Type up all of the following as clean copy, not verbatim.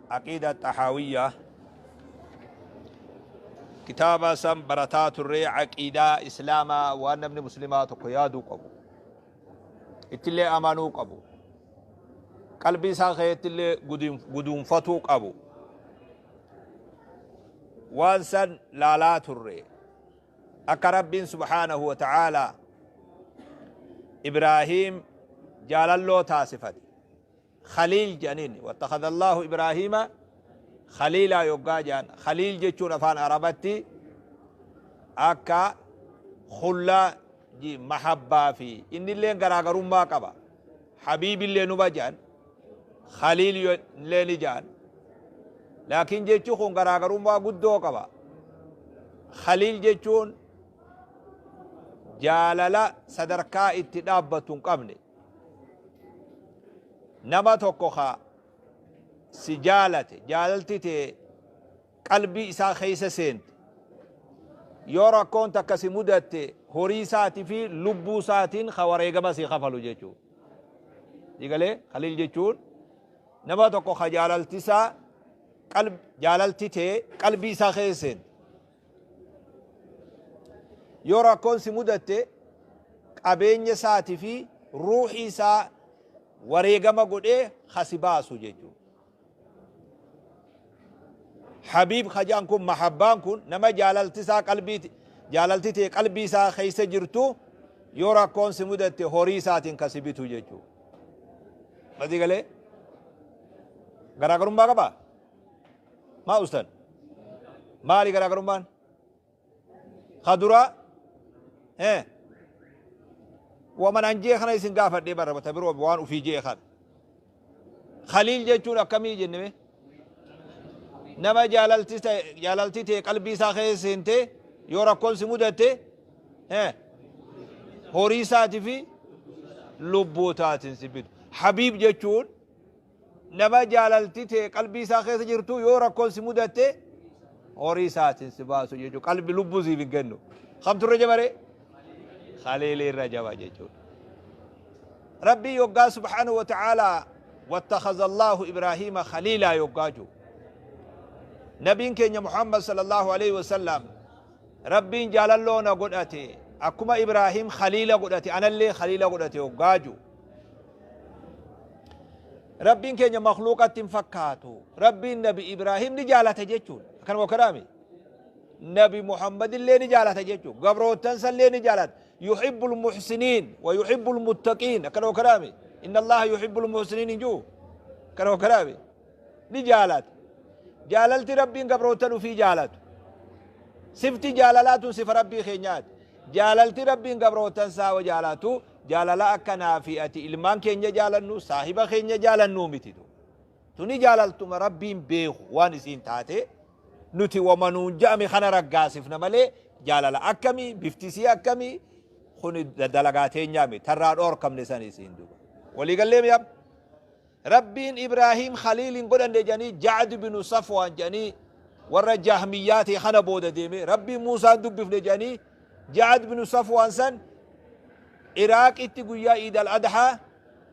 Aqiida Xahaawiyyaa kitaaba san barataa turree. Aqiidaa Islaamaa, waan namni Muslimaa tokko yaaduu qabu, ittillee amanuu qabu, qalbii isaa keessattillee guduunfatuu qabu, waan san laalaa turre. Akka Rabbiin subhaanahu wa ta'aalaa Ibraahiim jaalalloo taasifate, Khaliil jedhaniin, wattakhadha Allaahu Ibraahiima khaliilaa yoggaa jedhan, khaliil jechuun afaan Arabatti akka khullaa, mahabbaa fi innilleen garaagarummaa qaba. Habiibillee numa jedhan, khaliil illee ni jedhan, laakiin jechi kun garaagarummaa guddoo qaba. Khaliil jechuun jaalala sadarkaa itti dhaabbatu hin qabne. Nama tokko ka si jaalate, jaalalti tee qalbii isaa keessa seente, yoo rakkoon takka si mudatte horii isaatii fi lubbuu isaatiin ka wareegama si kafalu jechuu. Digalee khaliil jechuun nama tokko ka jaalalti isaa, jaalalti tee qalbii isaa keessa seente, yoo rakkoon si mudatte qabeenya isaatii fi ruuxii isaa wareegama godhee kasi baasu jechuudha. Habiib kajaan kun, mahabbaan kun, nama jaalalti isaa qalbii, jaalalti tee qalbii isaa keessa jirtu, yoo rakkoon si mudatte horii isaatiin kasi bitu jechuudha. Masii galee garaagarummaa qabaa? Maa ustan? Maali garaagarummaan? Ka duraa waman an jee kana isin gaafadhee barra ta biroo waan ufii jee kana. Khaliil jechuun akkamii jenneme? Nama jaalalti ta'e qalbii isaa keessa seentee yoo rakkoon si mudatte horii isaatii fi lubbuu taatiin si bitu. Habiib jechuun nama jaalalti ta'e qalbii isaa keessa jirtu, yoo rakkoon si mudatte horii isaatiin si baasu jechuudha. Qalbii lubbuu siif hin kennu. Kamtu irra jabaree? Khaliilii irra jaba jechuudha. Rabbii yoggaa subhaanahu wa ta'aalaa wattakhadha Allahu Ibraahiima khaliilaa yoggaa jiru, Nabiin keenya Muhammad sallallahu alaihi wasallam Rabbiin jaalalloo na godhate, akkuma Ibraahiim khaliila godhate anallee khaliila godhate yoggaa jiru, Rabbiin keenya makluuqatti hin fakkaatu. Rabbiin Nabi Ibraahiim ni jaalata jechuudha. Akkanuma kanaami. Nabi Muhammad illee ni jaalata jechuudha. Gabroottansa illee ni jaalata. Yuhibbul muhsiniin wa yuhibbul muttaqiin. Akkanuma kanaami. Inna Allaha yuhibbul muhsiniin hin jiru. Akkanuma kanaami. Ni jaalata. Jaalalti Rabbiin gabroottan ofii jaalatu. Sifti jaalalaa tun sifa Rabbii keenyaati. Jaalalti Rabbiin gabroottan isaa jaalatu jaalala akkanaa fi ati ilmaan keenya jaalannu, saahiba keenya jaalannu miti. Tuni jaalaltuma Rabbiin beeku waan isiin taate, nuti wamanuun ja'ame kana raggaasifna malee jaalala akkamii, bifti isii akkamii kuni dalagaa teenyaa miti, tarraa dhoorkamne san isiin duba. Waliigallee mi'am? Rabbiin Ibraahiim Khaliil hin godhanne jedhanii, Jacd binu Safwaan jedhanii, warra Jahmiyyaa ta'e kana booda deeme. Rabbiin Muusaan dubbifne jedhanii, Jacd binu Safwaan san Iraaqitti guyyaa Iid al-Adhaa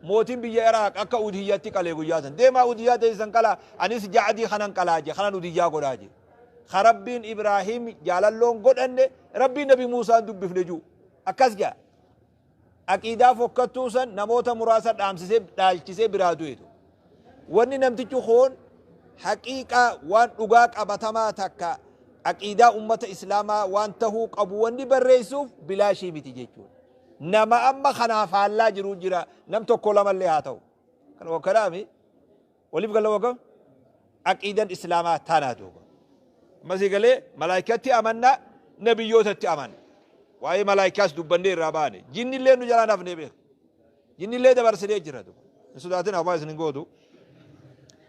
mootiin biyya Iraaq akka udhiyyatti qalee guyyaa san. Deemaa udhiyyaa teessan qalaa, anis Jacdii kanan qalaa je, kanan udhiyyaa godhaa je. Ka Rabbiin Ibraahiim jaalalloon godhanne, Rabbiin Nabi Muusaan dubbifne jiru. Akkas jedha. Aqiidaa fokkattuu san namoota muraasa dhaamsisee dhaalchisee biraa du'etu. Wanni namtichi kun haqiiqaa waan dhugaa qabatamaa takka aqiidaa ummata Islaamaa waan tahuu qabu wanni barreessuuf bilaashii miti jechuudha. Nama amma kanaa faallaa jiru jira, nam tokko lamallee haa ta'u. Kan wakkalaami waliif galla wakkam aqiidan Islaamaa tanaa duuba. Ammasii galee malaayikatti amanna, nabiyyootatti amanna. Waa'ee malaayikaas dubbannee irraa baane. Jinnillee nu jalaa nafnee beeka. Jinnillee dabarsinee jira duuba. Hin sodaatin, homaa isin hin gootu.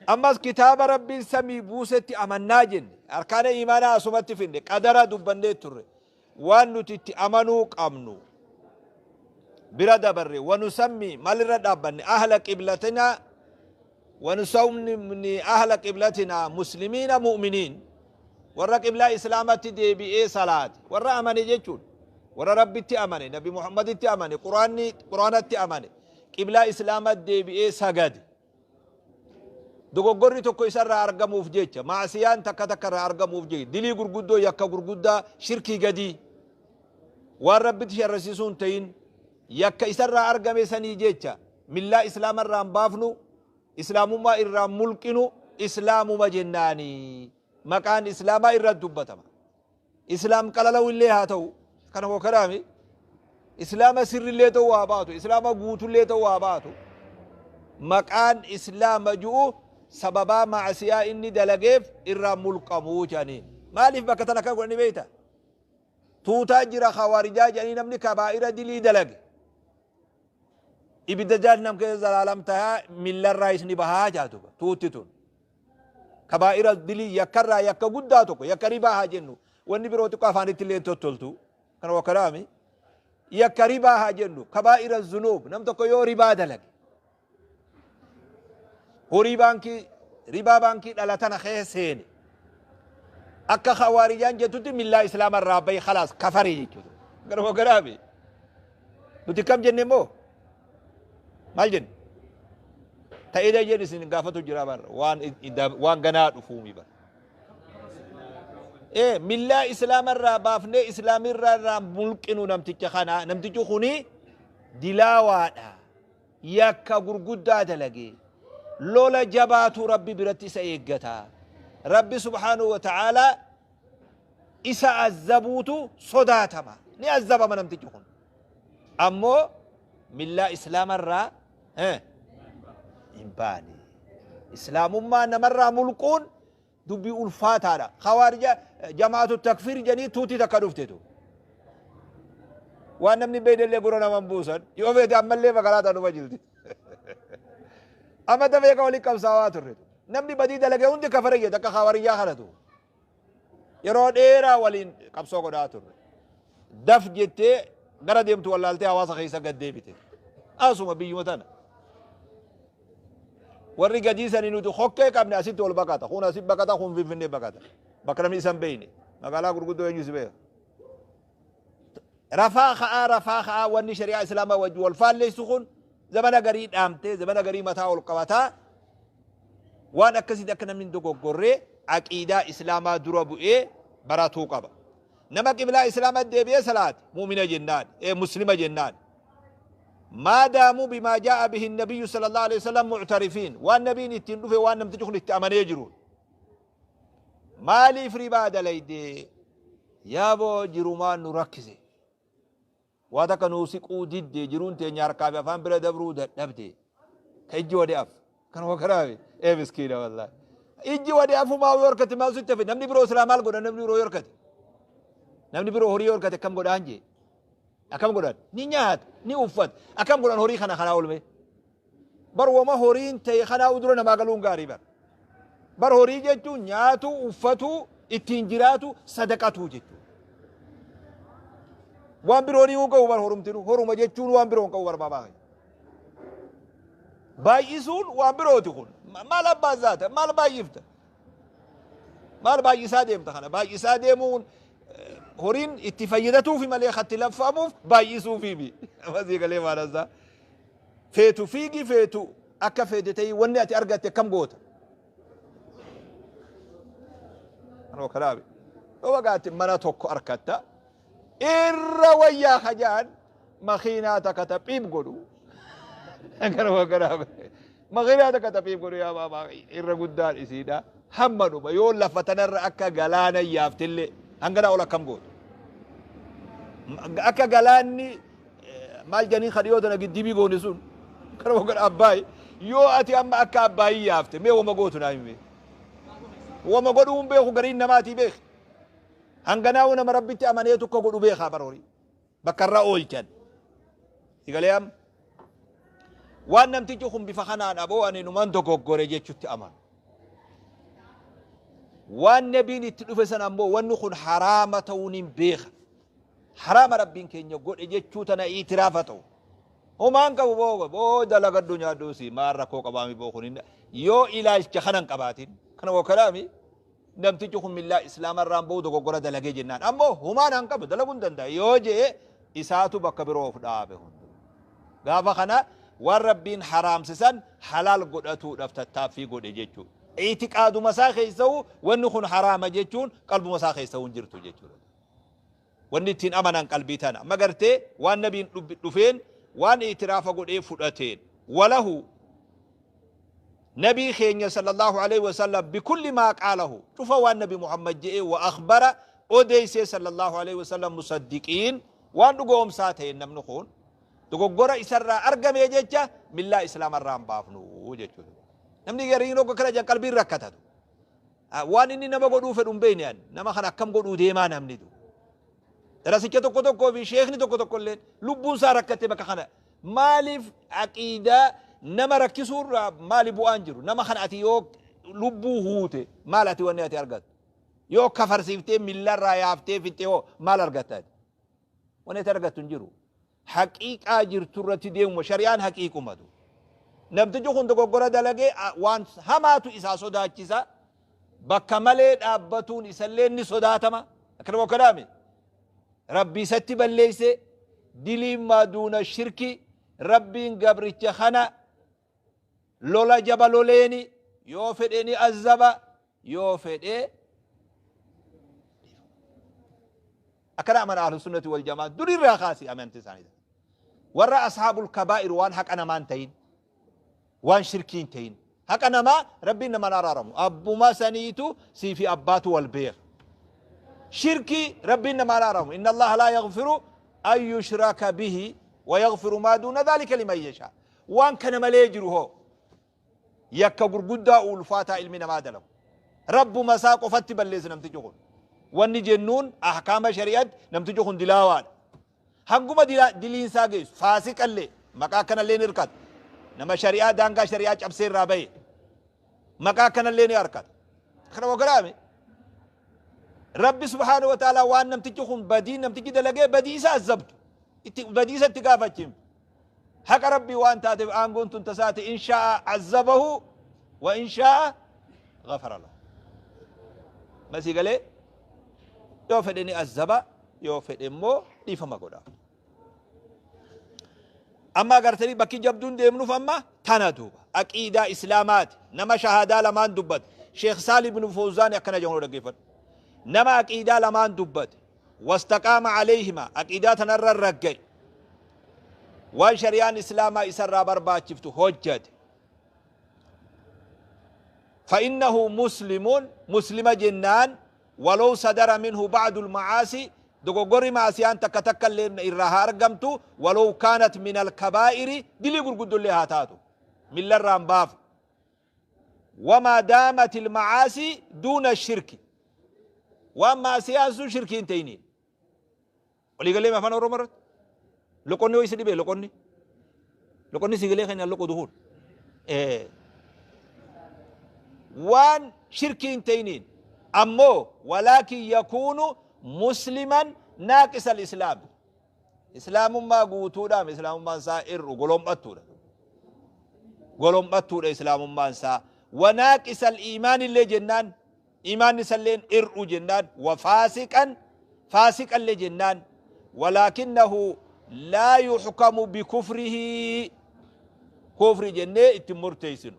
Ammas kitaaba Rabbiin samii buusetti amannaa jenne. Arkaana imaanaa asumatti finne. Qadara dubbannee turre. Waan nuti itti amanuu qabnu bira dabarre. Wanusammi maalirra dhaabbanne? Ahla qiblatinaa, wanusammi ahla qiblatinaa muslimiina mu'miniin, warra qiblaa Islaamatti deebi'ee salaate, warra amane jechuun warra Rabbitti amane, Nabi Muhammaditti amane, Quraanni Quraanatti amane, qiblaa Islaamatti deebi'ee sagade. Dogoggorri tokko isarraa argamuuf jecha, ma'asiyaan takka takka irraa argamuuf jecha, dilii gurguddoo, yakka gurguddaa, shirkii gadii, waan Rabbitti sharrasiisuu hin ta'in, yakka isarraa argame sanii jecha millaa islaamarraa hin baafnu, islaamummaa irraa hin mulqinu, islaamuma jennaani. Maqaan islaamaa irra dubbatama. Islaam qalalaw illee haa ta'u, kana hoo karaami, islaama sirrillee ta'uu haa baatu, islaama guutullee ta'uu haa baatu, maqaan islaama ju'u sababaa ma'asiyaa inni dalageef irraa mulqamuu jedhaniin. Maaliif bakka tana akka godhani beekta? Tuutaa jira khawaarijaa jedhanii, namni kabaa'ira dilii dalage ibidda jahannam keessa zalaalam tahaa, millarraa isni bahaa jaatuba. Tuutti tun kabaa'ira dilii yakkarraa yakka guddaa tokko, yakka ribaa haa jennu, wanni biroo xiqqoo afaanitti illee tottoltu, kana wakkaraami, yakka ribaa haa jennu, kabaa'ira zunuub, nam tokko yoo ribaa dalage, horii baankii ribaa baankii dhala tana keessa seene, akka khawaarijaan jettutti millaa islaama irraa bahi, khalaas kafare jechuudha. Gara wakkaraami nuti kam jenne immoo maal jenne ta'ee jedhu isin gaafatu jira bar, waan ganaa dhufuumi bar. Ee, millaa islaama irraa baafnee islaamirraa irraa mulqinu namticha kana, namtichi kuni dilaawaadha, yakka gurguddaa dalage, lola jabaatu Rabbi biratti isa eeggata, Rabbi subhaanahu wa ta'aalaa isa azzabuutu sodaatama, ni azzabama namtichi kun, ammoo millaa islaamarraa hin baane. Islaamummaa namarraa mulquun dubbii ulfaataadha. Khawaarija jamaatu takfiir jedhanii tuutii takka dhuftetu. Waan namni beeknellee gurra naman buusan yoo feete ammallee magaalaa dhuma jirti. Amma dafee ka waliin qabsaawaa turre. Namni badii dalagee hundi kafare jedhe akka khawaarijaa kanatu. Yeroo dheeraa waliin qabsoo godhaa turre. Daf jettee gara deemtu wallaaltee hawaasa keessa gad deebite. Asuma biyyuma tana. Warri gadii sanii nuti hokkee qabne asitti ol baqata. Kun asi baqata, kun Finfinnee baqata. Bakka namni isan beeyne. Magaalaa gurguddoo eenyu si beeka? Rafaa ka'aa, rafaa ka'aa, wanni shari'aa islaamaa wajji wal faalleessu kun zamana garii dhaamtee, zamana garii mataa ol qabataa, waan akkasitti akka namni hin dogoggorree aqiidaa islaamaa dura bu'ee baratuu qaba. Nama qiblaa islaamaa deebi'ee salaate mu'mina jennaan, muslima jennaan. Maa daamuu bimaa jaa'a bihi nabiyyu sallallahu alaihi wasallam mu'tarifiin, waan nabiin ittiin dhufe, waan namtichi kun itti amanee jiru. Maaliif ribaa dalaydee? Yaaboo, jirumaan nu rakkise. Waa takka nuu siquu didde, jiruun teenya harkaa fi afaan bira dabruu dadhabde. Ka ijji wade af. Kanuma kanaafi ee miskiina wallaahi. Ijji wade afumaa yoo harkate maal sitti hafe? Namni biroo silaa maal godha, namni biroo yoo harkate? Namni biroo horii yoo harkate akkam godhaan jee? Akkam godhan? Ni nyaata, ni uffata. Akkam godhan horii kana kanaa olme? Bar wama horiin ta'e kanaa dura namaa galuun gaarii bar. Bar horii jechuun nyaatu, uffatu, ittiin jiraatu, sadaqatu jechuudha. Waan biroo ni qabu bar horumtinu. Horuma jechuun waan biroo hin qabu bar baabaa. Baay'isuun waan birooti kun. Maal abbaan zaata? Maal baay'ifta? Maal baay'isaa deemta kana? Baay'isaa deemuun horiin itti fayyadatuufi malee katti laffaamuuf baay'isuufi. Masii galee maalasaa. Feetu fiigi, feetu akka feete ta'ii, wanni ati argatte akkam goota? Anoo kanaafi. Yoo wagaatti mana tokko arkatta, irra wayyaa kajaan makiinaa takka taphiib godhu. Kanuma kanaaf makiinaa takka taphiib godhu yaa baabaa irra guddaan isiidha. Hamma dhuma yoo lafa tanarra akka galaana yaaftillee hangana ol akkam gootu? Akka galaanni maal jedhanii kan dhiyoo tana giddibii goone sun, kanuma kana abbaay, yoo ati amma akka abbaayii yaafte mee wama gootu naa himi. Wama godhuu hin beeku gariin namaatii beeki. Hanganaa'uu nama Rabbitti amaneetu akka godhu beekaa bara horii. Bakka irra oolchan. Sigalee amma waan namtichi kun bifa kanaan aboo ani numan dogoggore jechutti amanu. Waan nabiin itti dhufe sana ammoo wanni kun haraama ta'uun hin beeka. Haraama Rabbiin keenya godhe jechuu tana itiraafa ta'u. Homaan qabu boo boo dalagadhu nyaadhu si maal rakkoo qabaami boo kun yoo ilaalcha kana hin qabaatin. Kana wakalaami namtichi kun millaa islaama irraan ba'u dogoggora dalagee jennaan. Ammoo homaan han qabu dalaguu hin danda'a yoo jee isaatu bakka biroo of dhaabe hundu. Gaafa kana Waan Rabbiin haraamse san halaal godhatuudhaaf tattaaffii godhe jechuudha. I'tiqaaduma isaa keessa'u wanni kun haraama jechuun qalbuma isaa keessa'u hin jirtu jechuudha. Wanni ittiin amanan qalbii tana. Amma gartee waan nabiin dhufeen waan i'tiraafa godhee fudhateen. Walahu nabii keenya sallallahu alaihi wasallam bikulli maa qaalahu, cufa waan Nabi Muhammad je'ee, wa akhbara odeysee sallallahu alaihi wasallam, musaddiqiin waan dhugoomsaa ta'een, namni kun dogoggora isarraa argamee jecha millaa islaamarraa hin baafnu jechuudha. Namni gariin hogga kana jan qalbiin rakkatatu. Waan inni nama godhuu fedhu hin beekne, ani nama kana akkam godhuu deemaa namni du. Darasicha tokko tokkoo fi sheekni tokko tokko illee lubbuun isaa rakkatte bakka kana. Maaliif aqiidaa nama rakkisuurraa maali bu'aan jiru? Nama kana ati yoo lubbuu huute maal ati wanni ati argattu? Yoo kafarsiiftee millarraa yaaftee fixxee hoo maal argatta ati? Wanni ati argattu hin jiru. Haqiiqaa jirtu irratti deemuma, shari'aan haqiiqumatu. Namtichi kun dogoggora dalagee waan hamaatu isaa sodaachisa. Bakka malee dhaabbatuun isallee ni sodaatama. Akkana wakkanaami. Rabbi isatti balleeyse diliin maa duuna shirki, Rabbiin gabricha kana lola jaba loleeni, yoo fedhe ni azzaba, yoo fedhe akkana amana. Ahlu sunnati wal jamaa durirraa kaasi amanti isaanii warra ashaabul kabaa'ir, waan haqa namaan ta'in, waan shirkii hin ta'in. Haqa namaa Rabbiin namaan araaramu, abbuma saniitu sii fi abbaatu wal beeka. Shirkii Rabbiin namaan araaramu, inna Allaha laa yaghfiru an yushraka bihi wa yaghfiru maa duuna dhalika liman yashaa. Waan kana malee jiru hoo, yakka gurguddaa ulfaataa ilmi namaa dalagu, Rabbuma isaa qofatti balleesse namtichi kun wanni jennuun, ahkaama shari'atti namtichi kun dilaawaadha. Hanguma diliin isaa geessu faasiqallee maqaa akkanallee ni hirkata. Nama shari'aa, daangaa shari'aa cabsee irraa bahe maqaa akkanallee ni harkata. Kana wagaraame Rabbi subhaanahu wa ta'ala waan namtichi kun badii namtichi dalagee badii isa azabtu itti badii isa itti gaafachiiftu. Haqa Rabbii waan taateef aangoon tun tasaate, in shaa'a azabahu wa in shaa'a ghafara lahu. Masii galee yoo fedhe ni azaba, yoo fedhe immoo dhiifama godha. Amma agartanii bakki jabduun deemnuuf amma tana duuba. Aqiidaa Islaamaati. Nama shahaadaa lamaan dubbate. Sheekh Saalih ibn Fawzaan akkana jedhu dhaggeeffadhu. Nama aqiidaa lamaan dubbate. Wastaqaama alayhima, aqiidaa tanarra ragga'e. Waan shari'aan Islaamaa isarraa barbaachiftu hojjate. فإنه مسلم مسلم جنان ولو صدر منه بعض المعاصي، dogoggorri maasiyaan takka takka illee irraa haa argamtu، ولو كانت من الكبائر، dilii gurguddollee haa taatu, millarraan baafu. وما دامت المعاصي دون الشرك، waan maasiyaan sun shirkii hin ta'iniin. Walii galee afaan Oromoo irratti loqonni ho'isi dhibee loqonni sigalee keenya loqodu kun waan shirkii hin ta'iniin ammoo، ولكن يكون مسلما ناقص الإسلام، islaamummaa guutuudhaam, islaamummaan isaa irru golom'attuudha, golom'attuudha islaamummaan isaa. وناقص الإيمان illee jennaan, iimaanni isalleen ir'u jennaan. وفاسقا faasiqa illee jennaan. ولكنه لا يحكم بكفره، kufri jennee itti murteessinu.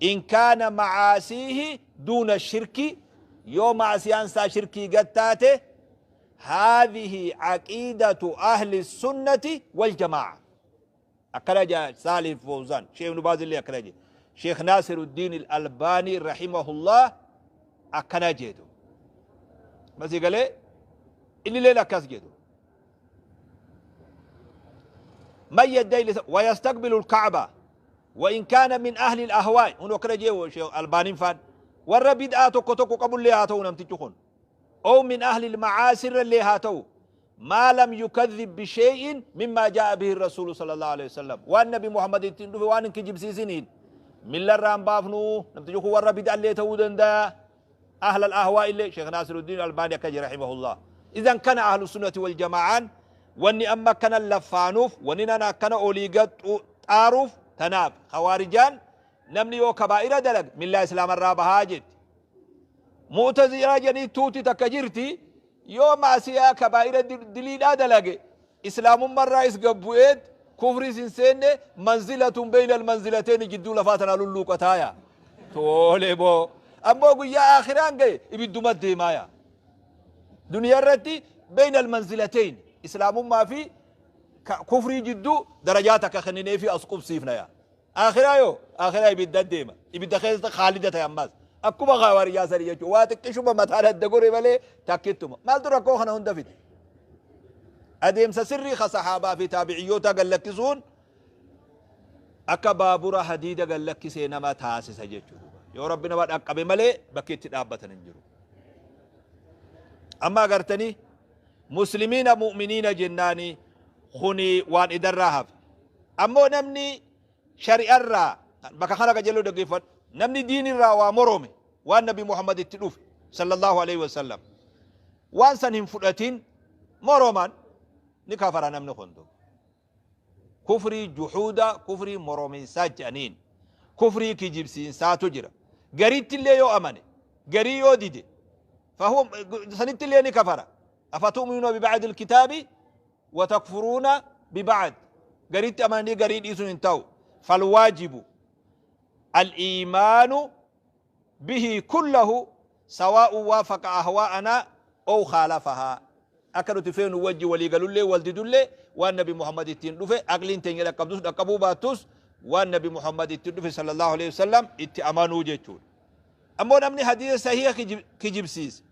إن كان معاصيه دون الشرك، yoo maasiyaan isaa shirkii gattaate. هذه عقيدة أهل السنة والجماعة. akkana jaa Saalih Fawzaan. Sheekh Ibn Baaz illee akkana jee. Sheekh Naasir Uddiin Al-Albaanii rahimahullah akkana jedhu. Masii galee inni illeen akkas jedhu. من يدعي ويستقبل الكعبة وإن كان من أهل الأهواء، هنا akkana jee Sheekh Albaaniin faan, warra bid'aa tokko tokko qabullee haa ta'u namtichi kun, أو من أهل المعاصي illee haa ta'u، ما لم يكذب بشيء مما جاء به الرسول صلى الله عليه وسلم، waan Nabi Muhammad ittiin dhufe waan hin kijibsiisiniin millarraan baafnu. Namtichi kun warra bid'allee ta'uu danda'a, أهل الأهواء illee. Sheekh Naasiruddin Albaani akka jira رحمه الله. إذن كان أهل السنة والجماعة wanni amma akkana laffaanuuf, wanni nana akkana olii gad xaaruuf tanaaf. Khawaarijaan namni yoo kabaa'ira dalag millaa islaamarraa bahaa jetti. Mu'tazilaa jedhanii tuuti takka jirti, yoo maasiyaa kabaa'ira diliidhaa dalage islaamummarraa is gabbu'eet Kufriis hin seenne, manzilatun beyna almanzilateyni, jidduu lafaa tanaa lulluuqataaya. Tole boo. Ammoo guyyaa aakhiraan gahe ibidduma deemaaya. Duniyaa irratti beyna almanzilateyni, islaamummaa fi kufrii jidduu darajaa takka kennineefi as qubsiifna yaa. Aakhiraa yoo? Aakhiraa ibidda deema. Ibidda keessa khaalida ta'e ammaas. Akkuma khawaariyyaa sanii jechuudha. Waa xiqqishuma mataan adda gore malee takkittuma. Maaltu rakkoo kana hunda fide? Adeemsa sirrii ka sahaabaa fi taabiciyyootaa gad lakkisuun akka baabura hadiida gad lakkisee nama taasisa jechuudha. Yoo Rabbi nama dhaqqabe malee bakki itti dhaabbatan hin jiru. Amma agartanii muslimiina mu'miniina jennaani kuni waan idarraa hafe. Ammoo namni shari'arraa bakka kana qajeeloo dhaggeeffadhu. Namni diinirraa waa morome, waan Nabi Muhammad itti dhufe sallallahu alaihi wasallam waan san hin fudhatin moroman ni kafara. Namni kun kufrii juhuuda, kufrii morominsaa jedhaniin, kufrii kijibsiinsaatu jira. Gariitti illee yoo amane, garii yoo dide, fahuwa sanitti illee ni kafara. Afatu'minuuna biba'di alkitaabi watakfuruuna biba'd. Gariitti amananii garii dhiisuun hin ta'u. Falwaajibu al-iimaanu bihi kullahu sawaa'un waafaqa ahwaa'anaa ow khaalafahaa. Akka nuti feenu wajji walii galullee wal didullee, waan Nabi Muhammad ittiin dhufe, aqliin teenya dhaqqabdus dhaqqabuu baattus, waan Nabi Muhammad ittiin dhufe sallallahu alaihi wasallam itti amanuu jechuudha. Ammoo namni hadiisa sahiha kijibsiise,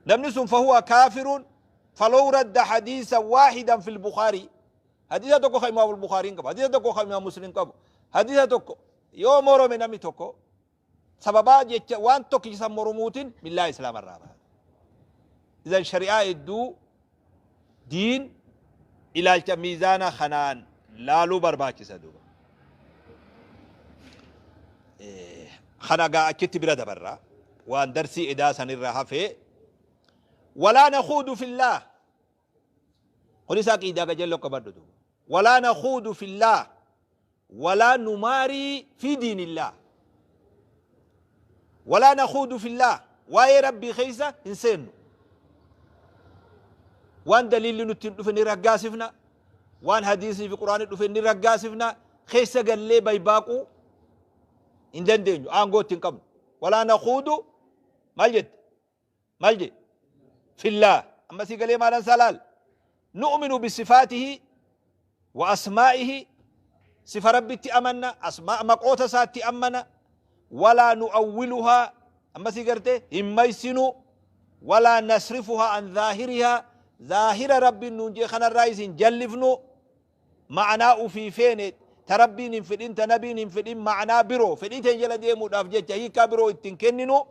namni sun fahuwa kaafirun falow radda hadiisa waahidan fil Bukhaari. Hadiisa tokko ka Imaam Bukhaariin qabu, hadiisa tokko ka Imaam Muslim qabu, hadiisa tokko yoo morome, namni tokko sababaa jecha waan tokkicha san moromuutiin millaa islaama irraa baha. Idan shari'aa hedduu diin ilaalcha miizaana kanaan laaluu barbaachisa duuba. Kana gaa achitti bira dabarra waan darsii edaa sanirra hafee. Walaa nakhuudu fillaah, kunis aqiidaa qajeelloo qabadhu duuba. Walaa nakhuudu fillaah walaa numaarii fi diinillaah. Walaa nakhuudu fillaah, waa'ee Rabbii keessa hin seennu. Waan daliilli nutti hin dhufe ni raggaasifna, waan hadiisni fi quraanni dhufe ni raggaasifna. Keessa gallee baybaaquu hin dandeenyu, aangoo itti hin qabnu. Walaa nakhuudu maal jette? Maal jedhe? Fillaah. Amma sii galee maalan isaa laal. Nu'minu bisifaatihi wa asmaa'ihi, sifa Rabbitti amanna, asmaa maqoota isaatti amana, walaa nu'awwiluhaa, amma sii garte, hin maysinu, walaa nasrifuhaa an zaahirihaa, zaahira Rabbiin nuun jee kanarraa isin jallifnu. Ma'anaa ufii feene, ta Rabbiin hin fedhin, ta nabiin hin fedhin, ma'anaa biroo fedhii teen jala deemuudhaaf jecha hiikaa biroo ittiin kenninu.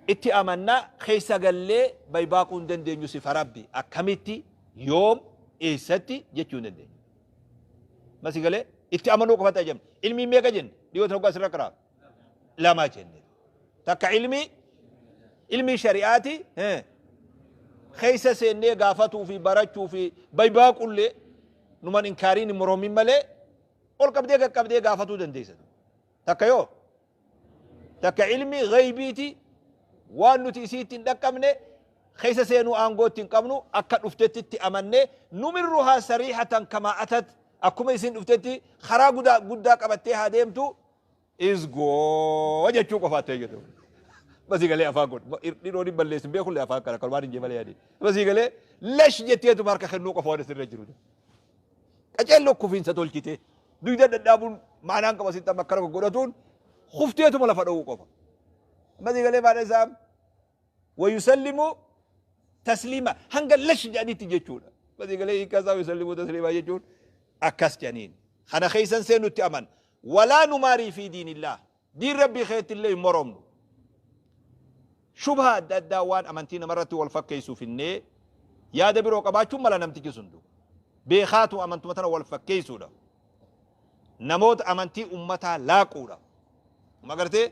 Itti amanna, keessa gallee baybaaquu hin dandeenyu. Sifa Rabbi akkamitti, yoom, eessatti jechuu hin dandeenyu. Masi galee itti amanuu qofatti ajamne. Ilmii meeqa jenne dhiyoota hoggaa asirra qaraa? Lama jenne. Takka ilmii shari'aati, keessa seennee gaafatuu fi barachuu fi baybaaqullee numan inkaariin hin moroomin malee ol qabdee qaqqabdee gaafatuu dandeessa. Takka yoo takka ilmi ghaybiiti, waan nuti isiitti hin dhaqqabne keessa seenuu aangoo itti hin qabnu. Akka dhuftetti itti amanne, numirruhaa sariihatan kamaa atat, akkuma isin dhuftetti karaa guddaa guddaa qabattee haa deemtu, isgoo jechuu qofaatti eeggatu. Basii galee afaan kun dhiroon hin balleessin beekullee afaan kana kanumaan hin jee malee yaadee. Basii galee lash jetteetuma harka kennuu qofa waan asirra jiru. Qaceelloo kufiinsa tolchite dugda dhadhaabuun maanaan qaba sitti amma akkana godhatuun kufteetuma lafa dha'uu qofa. Amma galee maana isaa wayusallimu tasliima hanga lash jedhanitti jechuudha. Basii galee hiikkaa isaa wayusallimu tasliima jechuun akkas jedhaniin. Kana keessan seenutti aman. Walaa numaarii fi diinillah. Diin Rabbii keetti illee hin moromnu. Shubha adda addaa waan amantii namarratti wal fakkeessuuf finnee yaada biroo qabaachuun mala namtichi sun duuba. Beekaatu amantuma tana wal fakkeessuudha. Namoota amantii ummataa laaquudha. Magartee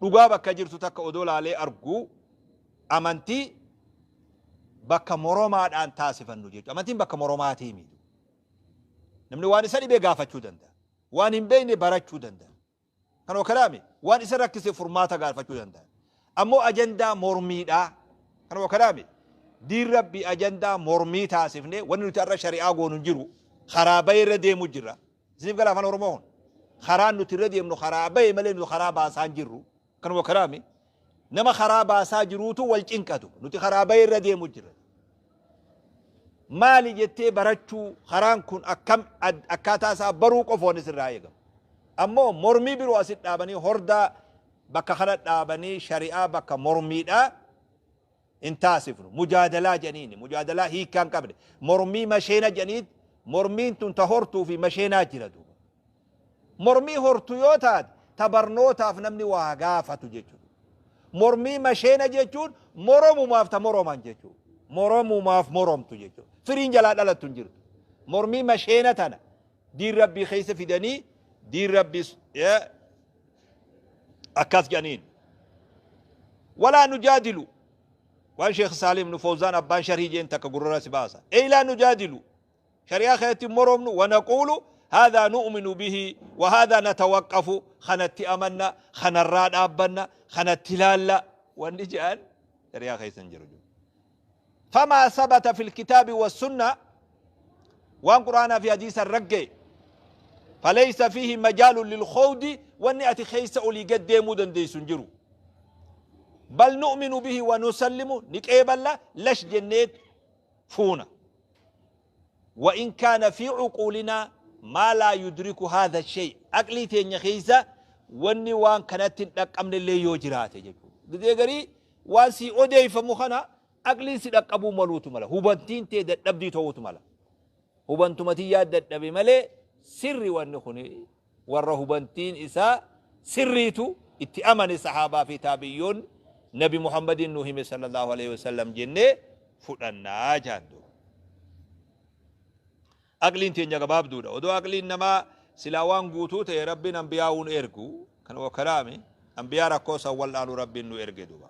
dhugaa bakka jirtu takka odoo laalee arguu amantii bakka moromaadhaan taasifannu jechuudha. Amantiin bakka moromaatii miti. Namni waan isa dhibee gaafachuu danda'a. Waan hin beekne barachuu danda'a. Kanuma kalaami waan isa rakkise furmaata gaafachuu danda'a. Ammoo ajandaa mormiidhaa. Kanuma kalaami Diin Rabbii ajandaa mormii taasifne wanni nuti har'a shari'aa goonu hin jiru. Karaa bahe irra deemu jirra. Isiniif gala afaan Oromoo kun? Karaan nuti irra deemnu karaa bahe malee nuti karaa baasaa hin jirru. Kanuma karaami. Nama karaa baasaa jiruutu wal cinqatu. Nuti karaa bahe irra deemu jirra. Maali jettee barachuu, karaan kun akkam akkaataa isaa baruu qofa wanni sirraa eegamu. Ammoo mormii biroo asitti dhaabanii, hordaa bakka kana dhaabanii shari'aa bakka mormiidhaa hin taasifnu. Mujaadalaa jedhaniini. Mujaadalaa hiikkaa hin qabne. Mormii masheena jedhaniit, mormiin tun ta hortuu fi masheenaa jira duuba. Mormii hortu yoo taate ta barnootaaf namni waa gaafatu jechuudha. Mormii masheena jechuun moromumaaf ta moroman jechuudha. Moromumaaf moromtu jechuudha. Firiin jalaa dhalattu hin jirtu. Mormii masheena tana diin Rabbii keessa fidanii diin Rabbii akkas jedhaniin. Walaa nujaadilu, waan Sheekh Saalim ibn Fawzaan abbaan sharhii jeen takka gurrara si baasa. Ey laa nujaadilu, shari'aa keessatti hin moromnu, wa naquulu haadhaa nu'minu bihi wa haadhaa natawaqqafu, kanatti amanna, kanarraa dhaabbanna, kanatti laalla wanni jedhan shari'aa keessa hin jiru. Famaa sabata fil kitaabi wa sunna, waan Qur'aanaa fi hadiisa ragga'e, falaysa fiihi majaalun lil khawdi, wanni ati keessa olii gad deemuu dandeessu hin jiru. Bal nu'minu bihi wa nusallimu, ni qeeballa, lash jenneet fuuna. Wa in kaana fi uquulinaa maa laa yudriku haadha shay, aqlii teenya keessa wanni waan kanatti hin dhaqqabne illee yoo jiraate jechuudha. Gizee garii waan sii odeeffamu kana aqliin si dhaqqabuu maluutu mala. Hubantiin tee dadhabdii ta'uutu mala. Hubantuma tiyyaa dadhabe malee sirri wanni kun, warra hubantiin isaa sirriitu itti amane, sahaabaa fi taabiyyoonni, Nabi Muhammadiin nu hime sallallahu alaihi wasallam jennee fudhannaa jaan duuba. Aqliin teenya gabaabduudha. Odoo aqliin namaa silaa waan guutuu ta'e Rabbiin anbiyaa uun ergu. Kan wakalaami anbiyaa rakkoo san wal'aanu Rabbiin nu erge duuba.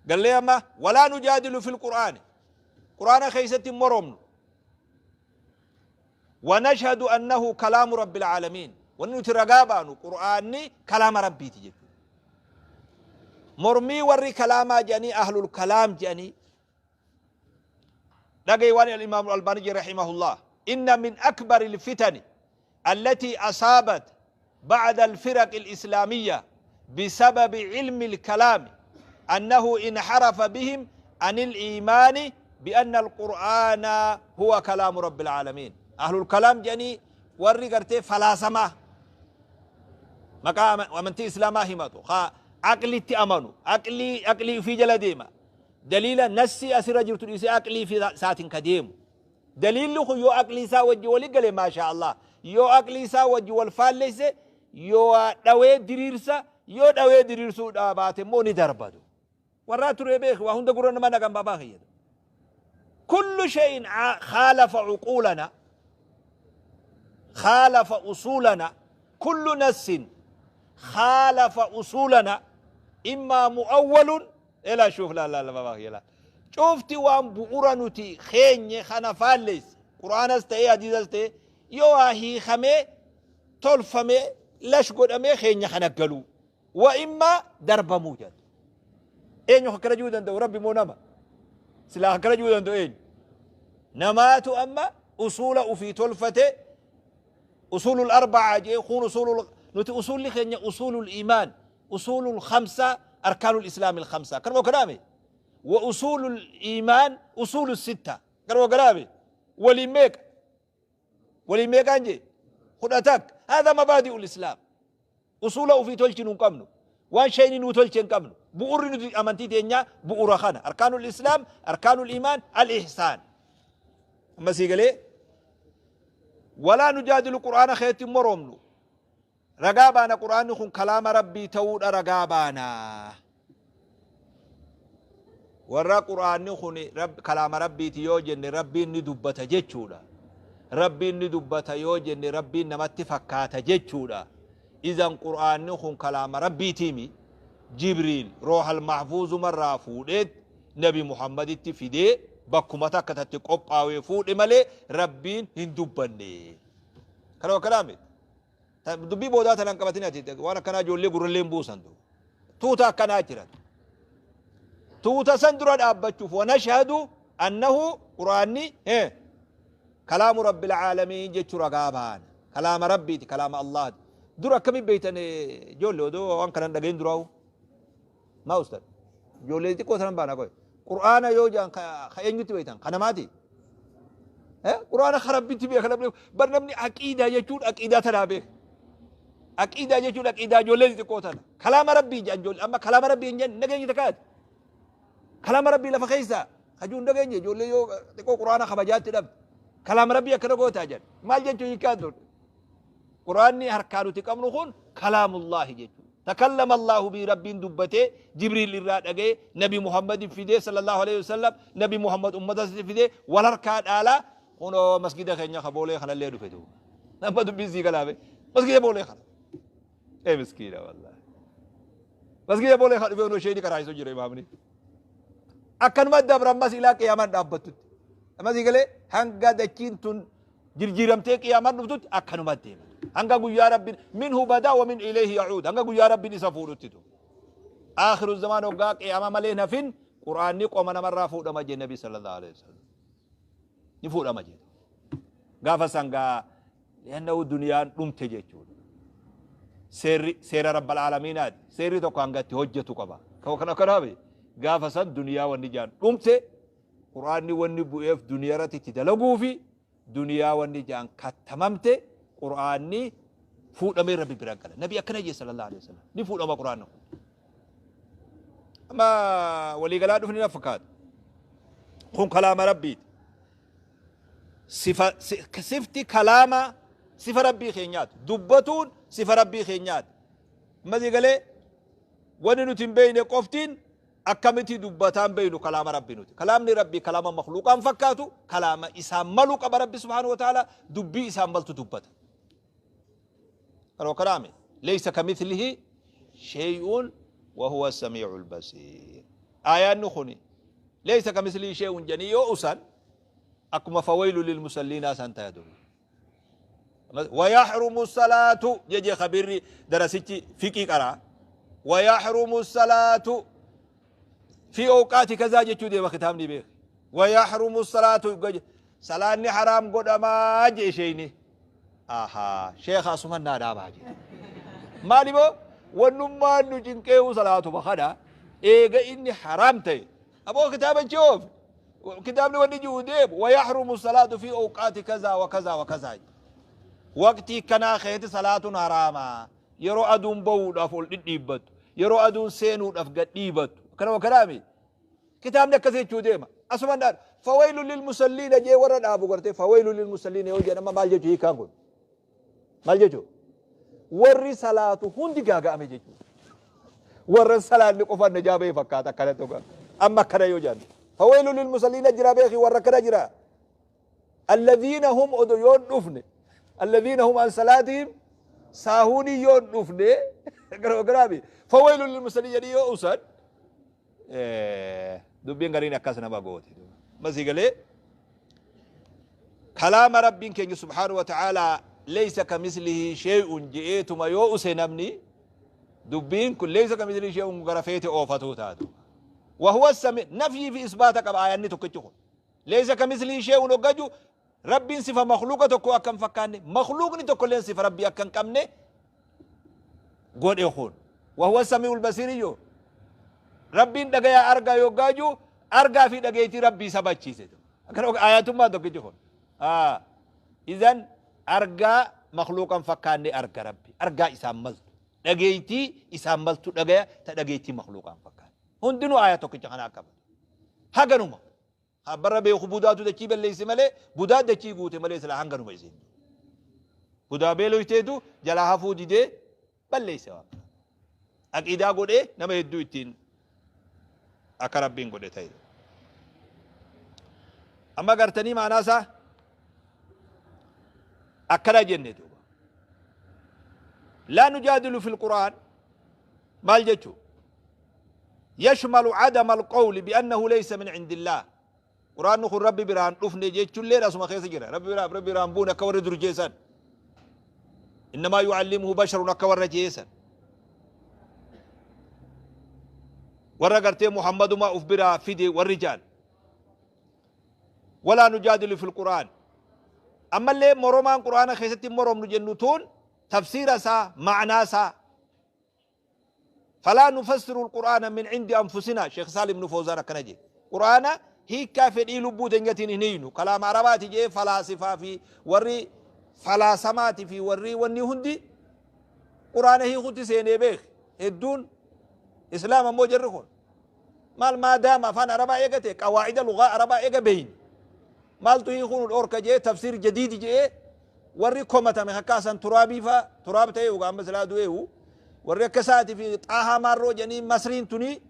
Gallee amma walaa nujaadilu fil Qur'aani. Qur'aana keessatti hin moromnu. Wa nashhadu annahu kalaamu rabbil aalamiin. Wanni nuti ragaa baanu Qur'aanni kalaama Rabbiiti jechuudha. Mormii warri kalaamaa jedhanii, ahlul kalaam jedhanii, dhagaye waan al-Imaam al-Albaani jedhe rahimahullah. Inna min akbari al-fitani allati asaabat ba'da al-firaq al-islaamiyya bisababi ilmi al-kalaami annahu inharafa bihim an al-iimaani bi'anna al-Qur'aana huwa kalaamu rabbil aalamiin. Ahlul kalaam jedhanii warri gartee falaasamaa maqaa amantii islaamaa himatu, ka aqlitti amanu, aqlii ufii jala deema, daliila nassii asirra jirtu dhiisee aqlii fi isaatiin ka deemu. Daliilli kun yoo aqlii isaa wajji wali gale maashaa Allah, yoo aqlii isaa wajji wal faallesse yoo dhawee diriirsa, yoo dhawee diriirsuu baate immoo ni darbatu. Warraa turee beeki, waa hunda gurra nama naqan baabaa kiyyata. Kullu shay'in khaalafa uquulana, khaalafa usuulana, kullu nassin khaalafa usuulana immaa mu'awwalun ela shuuf la la la baabaa kiyya la. Cufti waan bu'ura nuti keenye kana faalleesse, Qur'aanas ta'ee hadiisas ta'ee, yoo waa hiikamee tolfamee lash godhamee keenya kana galuu wa immaa darbamuu jedha. Eenyu akkana jechuu danda'u? Rabbi moo nama? Silaa akkana jechuu danda'u eenyu? Namaatu amma usuula ufii tolfate, usuulul arba'aa jee kun usuulul, nuti usuulli keenya usuulul iimaan, usuulul khamsa, arkaanul islaamil khamsa, kanuma kanaame, wa usuulul iimaan usuulul sitta, kanuma kanaame, waliin meeqa, waliin meeqaan jee, 11. Haadha mabaadi'ul islaam. Usuula ufii tolchinu hin qabnu, waan shayni nuu tolche hin qabnu. Bu'urri nuti amantii teenyaa bu'ura kana, arkaanul islaam, arkaanul iimaan, al ihsaan. Amma sii galee? Walaa nujaadilu, Qur'aana keetti hin moromnu, ragaa baana Qur'aanni kun kalaama Rabbii ta'uudha ragaa baana. Warra Qur'aanni kun kalaama Rabbiiti yoo jenne Rabbiin ni dubbata jechuudha. Rabbiin ni dubbata yoo jenne Rabbiin namatti fakkaata jechuudha. Izan Qur'aanni kun kalaama Rabbiitiimi? Jibriil roohal mahfuuzumarraa fuudheet Nabi Muhammaditti fidee, bakkuma takka tatti qophaawee fuudhe malee Rabbiin hin dubbanne. Kana wakkanaa miti. Dubbii boodaa tanaan qabatin ati, waan akkanaa ijoollee gurrallee hin buusan. Tuuta akkanaa jiran. Tuuta san dura dhaabbachuuf wanashhadu annahu qur'aanni kalaamu rabbil aalamiin jechuu ragaa baana. Kalaama rabbiiti, kalaama Allaahti. Dura akkamiin beeytan ijoollee odoo waan kanan dhagahin duraa'u? Maa ustad? Ijoollee xiqqoo sanan baana qoy. Qur'aana yoo jaan ka eenyutti beeytan? Ka namaati? Qur'aana ka rabbitti beeka namni bar namni aqiidaa jechuun aqiidaa tanaa beeka. Aqiidaa jechuun aqiidaa ijoollee xixiqqoo tana. Kalaama rabbii jedhan ijoollee amma kalaama rabbii hin jenne nageenyi takkaati. Kalaama rabbii lafa keessa hajuu hin dhageenye ijoollee yoo xiqqoo qur'aana kabajaatti dhabde. Kalaama rabbii akkana gootaa jedhan. Maal jechuu hiikkaan tun? Qur'aanni harkaa nuti qabnu kun kalaamullaahi jechuudha. Takallama Allaahu bii Rabbiin dubbatee Jibriil irraa dhaga'ee Nabi Muhammadin fidee sallallahu aleyhi wasallam Nabi Muhammad ummata isatti fidee wal harkaa dhaalaa kunoo masgida keenya ka boolee kanallee dhufe duuba. Amma dubbiin sii galaa bee masgida boolee kana. Ee miskiina wallaahi. Masgida boolee kana dhufee kunoo sheeyni qaraa'isu jira imaamni. Akkanuma dabra ammas ilaa qiyaamaan dhaabbattutti. Amma sii galee hanga dachiin tun jirjiiramtee qiyaamaan dhuftutti akkanuma deema. Hanga guyyaa Rabbiin minhu badaa wa min ilayhi ya'uud hanga guyyaa Rabbiin isa fuudhutti tu. Aakhiru zamaan hoggaa qiyaamaa malee hin hafin Qur'aanni qoma namarraa fuudhama jee Nabi sallallahu alaihi wasallam. Ni fuudhama jee. Gaafa sangaa li'annahu duniyaan dhumte jechuudha. Seerri seera rabbal aalamiinaati. Seerri tokko hanga itti hojjetu qaba. Kana kanaaf gaafa san duniyaa wanni jaan dhumte Qur'aanni wanni bu'eef duniyarratti itti dalaguufi duniyaa wanni ja'an kattamamte Qur'aanni fuudhamee Rabbi bira gala. Nabi akkana jee sallallahu alaihi wasallam. Ni fuudhama Qur'aanni kun. Amma waliigalaa dhufni na fakkaata. Kun kalaama Rabbiiti. Sifa sifti kalaama sifa Rabbii keenyaati. Dubbatuun sifa Rabbii keenyaati. Amma galee wanni nuti hin beekne qoftiin Akkamiti dubbataa hin beeynu kalaama Rabbi nuti. Kalaamni Rabbii kalaama makhluuqaa hin fakkaatu, kalaama isaan malu qaba Rabbi subhaanahu wa ta'ala, dubbii isaan maltu dubbata. Kanoo kanaami laysa kamithlihi shay'un wa huwa as-sami'ul basiir. Aayaanni kuni laysa kamithlihi shay'un jedhanii yoo usan akkuma fawaylu lil musalliinaa san taya dubi. Wayahrumu salaatu jeje khabirri darasichi fiqii qara. Wayahrumu salaatu fi awqaati kazaa jechuu deema kitaabni beek. Wayahrumu salaatu salaanni haraam godhamaa jee sheeyni. Ahaa sheekha asuman naa dhaabaa jee. Maali boo wannummaan nu cinqeewu salaatuma kana eega inni haraam ta'e. Aboo kitaaba joof Kitaabni wanni ji'u deemu wayahrumu salaatu fi awqaati kazaa wa kazaa wa kazaa waqtii kanaa keeti salaatuun haraama yeroo aduun bahuudhaaf ol dhidhiibbattu yeroo aduun seenuudhaaf gad dhiibattu akkana wakkanaami kitaabni akkas jechuu deema asuman dhaan fawaylu lil musalliina jee warra dhaabu gartee fawaylu lil musalliina yoo jedhan amma maal jechuu hiikaan kun Maal jechuudha? Warri salaatu hundi gaaga'ame jechuudha. Warra salaanni qofaan najaa ba'e fakkaata akkana tokko. Amma akkana yoo jedhan. Fawailu lil musalliina jira beeki warra akkana jira. Alladhiina hum odo yoon dhufne. Alladhiina hum an salaatihim saahuunii yoon dhufne. Gara garaami. Fawailu lil musalliin jedhii yoo usan. Dubbiin gariin akkas nama gooti. Masii galee. Kalaama Rabbiin keenya subhaanahu wa ta'aalaa laysa kamislihi shay'un je'eetuma yoo use namni dubbiin kun laysa kamislihi shay'un gara feete oofatuu taatu. Wa huwa sami nafyii fi isbaata qaba aayanni tokkichi kun. Laysa kamislihi shay'un hoggaju Rabbiin sifa makhluuqa tokko akka hin fakkaanne makhluuqni tokko illeen sifa Rabbii akka hin qabne godhe kun. Wa huwa sami'ul basiir iyyuu Rabbiin dhagayaa argaa yoggaa jiru argaa fi dhageettii Rabbii sabachiise. Akkana aayatummaa tokkichi kun. Idan argaa makhluuqan fakkaanne arga Rabbi. Argaa isaan maltu. Dhageettii isaan maltu dhagaya ta dhageettii makhluuqan fakkaanne. Hundinuu aayaa tokkicha kana akka haganuma. Barra beeku budaatu dachii balleesse malee budaa dachii guute malee silaa hanganuma isin. Budaa beeloyteetu jalaa hafuu didee balleesse waan kana. Aqiidaa godhee nama hedduu ittiin akka Rabbiin godhe ta'e. Amma gartanii maanaa isaa akkana jenne duuba. Laa nujaadilu fil Qur'aan maal jechuu? Yashmalu adama alqawli bi'annahu laysa min indillah. Qur'aanni kun Rabbi biraan dhufne jechuullee asuma keessa jira. Rabbi biraa Rabbi biraan buune akka warri dur jeesan. Innamaa yu'allimuhu basharun akka warra jeesan. Warra gartee Muhammadumaa uf biraa fide warri ja'an. Walaa nujaadilu fil Qur'aan. Ammallee moromaan Qur'aana keessatti hin moromnu jennu tuun tafsiira isaa, ma'naa isaa. Falaa nufassiru al-Qur'aana min cindi anfusinaa. Sheekh Saalih ibnu Fawzaan akkana jedhe. Qur'aana hiikkaa fedhii lubbuu teenyatiin hin hiiknu. Kalaama Arabaati jedhee falaasifaa fi warri falaasamaati fi warri wanni hundi Qur'aana hiikutti seenee beeki. Hedduun Islaama immoo jarri kun. Maal maadaama afaan Arabaa eega ta'e, qawaa'ida lugaa Arabaa eega beeyne, maaltu hiikuu nu dhoorka je'ee tafsiir jadiidi je'ee warri komatame akka Hasan Turaabii faa, Turaab ta'ee ugaa amma silaa du'eehu, warri akka isaati fi Xaahaa Maarroo jedhanii Masriin tuni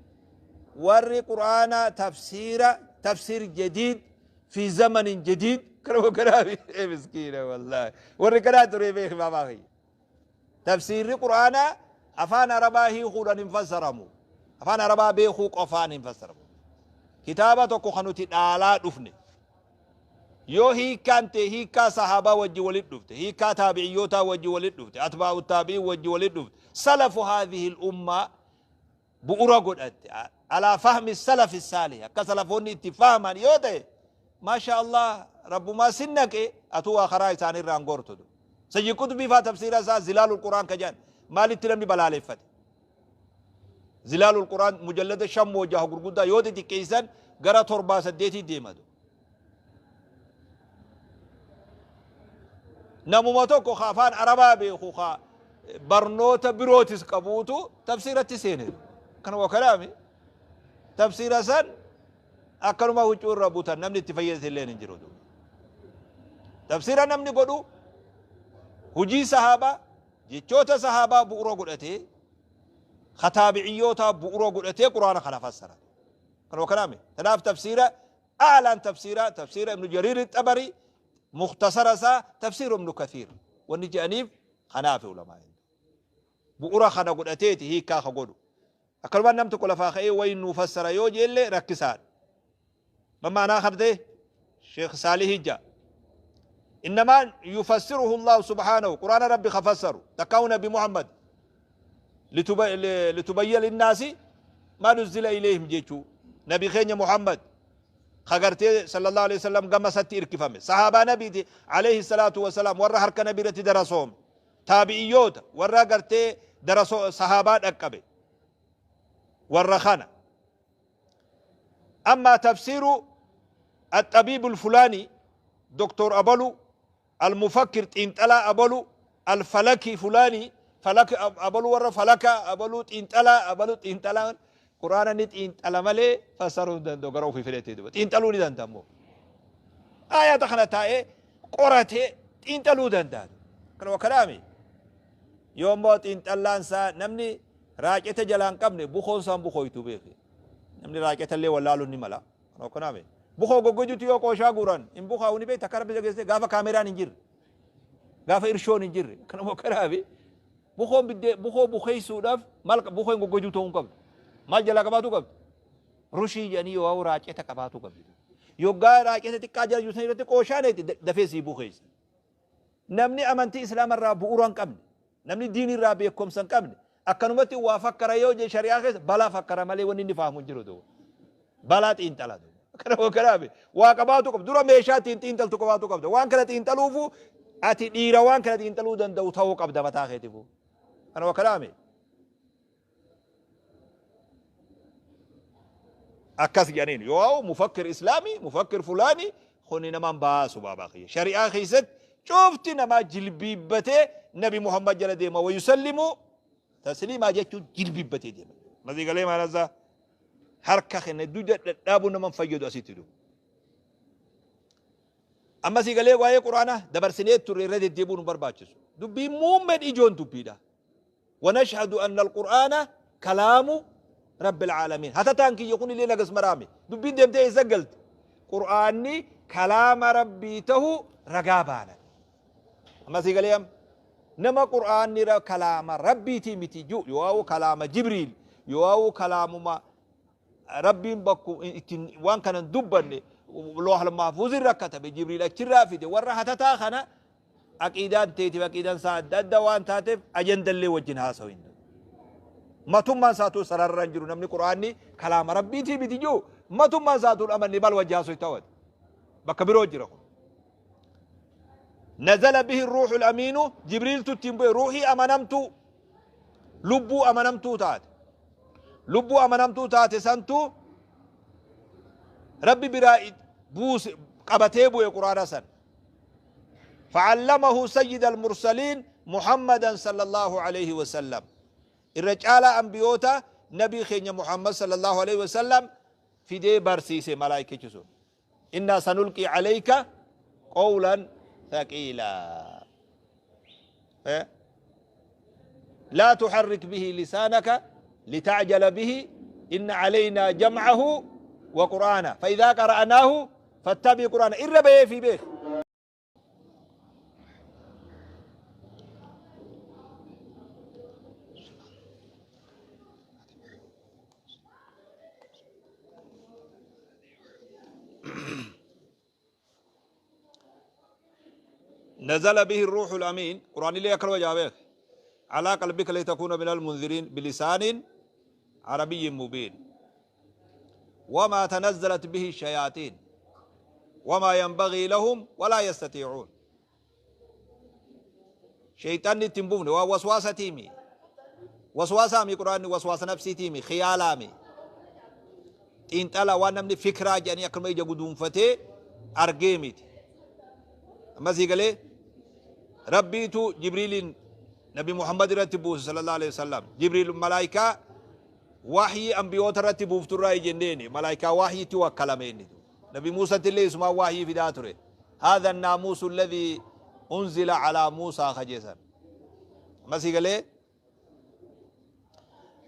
warri Qur'aana tafsiira tafsiir jadiid fi zamanin jadiid kana kanaa miskiina wallaahi warri kanaa turee beeki baabaa kiyya. Tafsiirri Qur'aanaa afaan Arabaa hiikuudhaan hin fassaramu. Afaan Arabaa beekuu qofaan hin fassaramu. Kitaaba tokko kan nuti dhaalaa dhufne. Yoo hiikkaan ta'e hiikkaa sahaabaa wajji walitti dhufte, hiikkaa taabi'iyyootaa wajji walitti dhufte, atbaa'u taabi'iin wajji walitti dhufte, salafu haadhihi ummaa bu'ura godhatte, alaa fahmi salafi saalih, akka salafoonni itti fahaman yoo ta'e, maasha Allah, Rabbumaa sin naqe, atuu waa karaa isaanii irraan gortu. Sayyid Qutbii faa tafsiira isaa Zilaalul Qur'aan ka jedhan maalitti namni balaaleffate? Zilaalul Qur'aan mujallada 5 moo 6 gurguddaa yoo xixiqqeessan gara 7 8 deematu. Namuma tokko ka afaan Arabaa beeku ka barnoota birootis qabuutu tafsiiratti seene. Kanuma kalaami. Tafsiira san akkanuma huccuu irra butan, namni itti fayyadate illee hin jiru. Tafsiira namni godhu hujii sahaabaa, jechoota sahaabaa bu'uura godhatee, ka taabiciyyootaa bu'uura godhatee Quraana kana fassara. Kanuma kalaami. Kanaaf tafsiira a'laan tafsiira tafsiira Ibnu Jariir Xabarii, muktasara isaa tafsiira Ibnu Kathiir wanni jedhaniif kanaafi. Ulamaa bu'ura kana godhateeti hiikkaa ka godhu. Akkanumaan nam tokko lafaa ka'ee wayi nuu fassara yoo jeellee rakkisaadha. Ma maanaa kan ta'e Sheekh Saalihii ja'a. Innamaa yufassiruhu Allahu subhaanahu, Qur'aana Rabbi ka fassaru takkaahu Nabi Muhammad, litubayya linnaasi maa nuzzila ilayhim jechuu, Nabi keenya Muhammad ka gartee sallallahu alaihi wasallam gama isatti irkifame, sahaabaa nabiiti alayhi salaatu wasalaam, warra harka nabii irratti darasoome, taabi'iyyoota, warra gartee daraso sahaabaa dhaqqabe, warra kana. Amma tafsiiru الطبيب الفلاني، دكتور أبلو المفكر، xiinxalaa abalu، الفلكي فلاني، فلك abalu، warra falaka abalu, xiinxalaa abalu, xiinxalaa Quraana ni xiinxala malee fassaruu hin danda'u. Gara ofii fedhatee duba xiinxaluu ni danda'a immoo ayata kana taa'ee qoratee xiinxaluu danda'a. Kana kanaami yoo immoo xiinxallaan isaa namni raaceta jalaa hin qabne bukoon isaan bukooytu beeki. Namni raaceta illee wallaaluun ni mala. Kana kanaami bukoo goggojutti yoo qooshaa guuran hin bukaa'u ni beekta. Akka Rabbi dhageessee gaafa kaameraan hin jirre, gaafa irshoon hin jirre, kanuma kanaafi bukoon biddee bukoo bukeessuudhaaf maal bukoon goggojuu ta'uu hin qabdu. Maal jalaa qabaatu qabdu? Rushii jedhanii yoo raaceta qabaatu qabdu. Yoggaa raaceta xiqqaa jala jiru san irratti qooshaan dafee sii bukeessa. Namni amantii Islaama irraa bu'uura hin qabne, namni diinii irraa beekumsa hin qabne, akkanumatti waa fakkara yoo jee shari'aa keessa balaa fakkara malee wanni inni fahamu hin jiru duuba. Balaa xiinxala duuba. Kana kanaafi waa qabaatu qabda. Dura meeshaa ittiin xiinxaltu qabaatu qabda. Waan kana xiinxaluufu ati dhiira waan kana xiinxaluu danda'u ta'uu qabda mataa keetifu. Kana kanaami. Akkas jedhaniin yoo mufakkir Islaamii, mufakkir fulaanii kuni namaan baasu baabaa kiyya. Shari'aa keessatti cufti namaa jilbiibbatee Nabi Muhammad jala deema, wa yusallimu tasliimaa jechuun jilbiibbatee deema. Masii galee maalasaa harka kenne duda dhadhaabuu naman fayyadu asitti du. Amma sii galee waa'ee Quraanaa dabarsinee turre, irra deddeebi'uu nu barbaachisu. Dubbiin muummeen ijoon dubbiidha. ونشهد أن القرآن كلام رب العالمين. Hatataan kiyya kun illee nagas maraame. Dubbiin deemtee eessa galte? Qur'aanni kalaama Rabbii ta'uu ragaa baana. Amma sii galee amma nama Qur'aanni kalaama Rabbiitii miti jiru, yoo kalaama Jibriil, yoo kalaamuma Rabbiin bakku ittiin waan kana hin dubbanne, loohal mahfuuz irra katabe, Jibriil achirraa fide, warra hatataa kana aqiidaan teetiif aqiidaan isaa adda adda waan taateef ajandallee wajjin haasa'u hin danda'u. Matummaan isaatuu sararra hin jiru. Namni Qur'aanni kalaama Rabbiitii miti jiru matummaan isaatuu hin amanne maal wajji haasoyta wati. Bakka biroo jira kun. Nazala bihi ruuxul amiinu, Jibriiltu ittiin bu'e, ruuhii amanamtuu, lubbuu amanamtuu taate. Lubbuu amanamtuu taate santu Rabbi biraa buuse, qabatee bu'e Qur'aana san. Fa'allamahu sayyida al-mursaliin Muhammadan sallallahu alayhi wa sallam. Irra caalaa anbiyoota nabii keenya Muhammad sallallahu alayhi wa sallam fidee barsiise malaayikichi sun. Innaa sanulqii alayka qawlan thaqiilaa. Laa tuharrik bihi lisaanaka lita'jala bihi inna alaynaa jam'ahu wa qur'aana fa idhaa qara'naahu fattabi qur'aana irra bahee fi beek. نزل به الروح الأمين، قرآن اللي يكرو جابك على قلبك لتكون من المنذرين بلسان عربي مبين. وما تنزلت به الشياطين وما ينبغي لهم ولا يستطيعون. شيطان تنبون ووسواسة تيمي، وسواسة مي قرآن وسواسة نفسي تيمي، خيالامي xiinxala waan namni fikraa jedhanii akkanuma ija guduunfatee argee miti. Amma sii galee Rabbiitu Jibriiliin Nabi Muhammad irratti buuse sallallahu alaihi wasallam. Jibriil malaayikaa wahyii ambiyoota irratti buuftu irraa jenneeni, malaayikaa wahyiitti wakkalame inni. Nabi Muusatti illee isumaan wahyii fidaa ture. Haadha naamuusu alladhii unzila alaa Muusaa kajeesan. Amma sii galee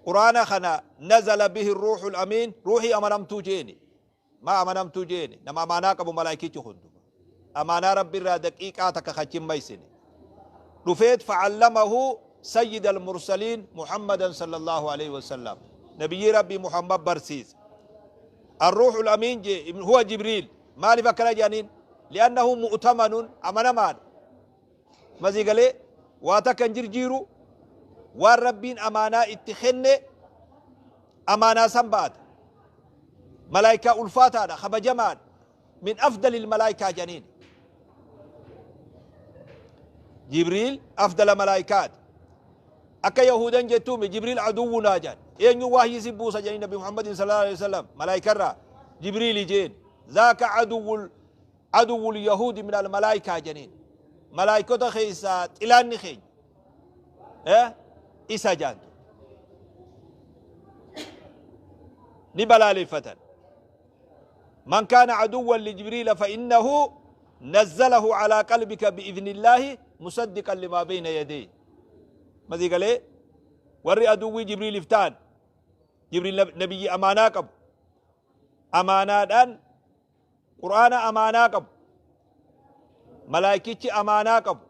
Qur'aana kana nazala bihi ruuhul amiin, ruuhii amanamtuu jeeni. Maa amanamtuu jeeni? Nama amaanaa qabu malaayikichi hundu. Amaanaa Rabbi irraa daqiiqaa takka kachi hin maysine. Dhufeet fa'allamahu sayyida al-mursaliin Muhammadan sallallahu alaihi wasallam. Nabiyyii Rabbii Muhammad barsiise. Ar-ruuhul amiin jee huwa Jibriil. Maaliif akkana jedhaniin? Li'annahu mu'tamanun, amanamaadha. Masii galee waa takka hin jirjiiru, waan Rabbiin amaanaa itti kenne amaanaa san ba'ata. Malaayikaa ulfaataadha, kabajamaadha. Min afdalil malaayikaa jedhaniin. Jibriil afdala malaayikaati. Akka Yahudan jettuumi Jibriil aduwwunaa jedhan. Eenyu wahyii si buusa jedhanii Nabi Muhammadin sallallahu alaihi wasallam malaayikarraa Jibriili jeen. Zaaka aduwwul aduwwul yahuudi min al malaayikaa jedhaniin. Malaayikota keessaa xilaanni keenya isa jaantu. Ni balaaleffatan. Man kaana aduwwan li Jibriila fa innahu nazzalahu alaa qalbika bi'idhnillaahi musaddiqan limaa bayna yadayhi. Masii galee warri aduwwii Jibriiliif ta'an, Jibriil nabiyyi amaanaa qabu, amaanaadhaan Qur'aana amaanaa qabu, malaayikichi amaanaa qabu,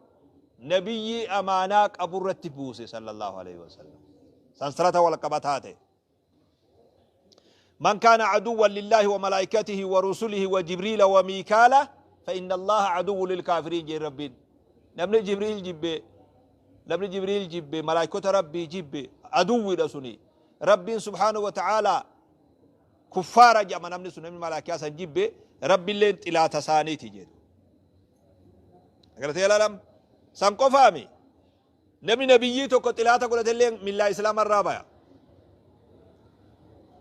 nabiyyii amaanaa qabu irratti buuse sallallahu alaihi wasallam. Sansalata wal qabataa ta'e. Man kaana aduwwan lillaahi wa malaayikatihi wa rusulihi wa Jibriila wa Miikaala fa inna Allaha aduwwu lil kaafiriin jeen Rabbiin. Namni Jibriil jibbe, namni Jibriil jibbe, malaayikota Rabbii jibbe, aduwwiidha suni. Rabbiin subhaanahu wa ta'aalaa kuffaara jedhama namni sun, namni malaakiyaa san jibbe Rabbilleen xilaata isaaniiti jedhu. Agartee ilaalam san qofaami. Namni nabiyyii tokko xilaata godhatellee millaa islaama irraa baya.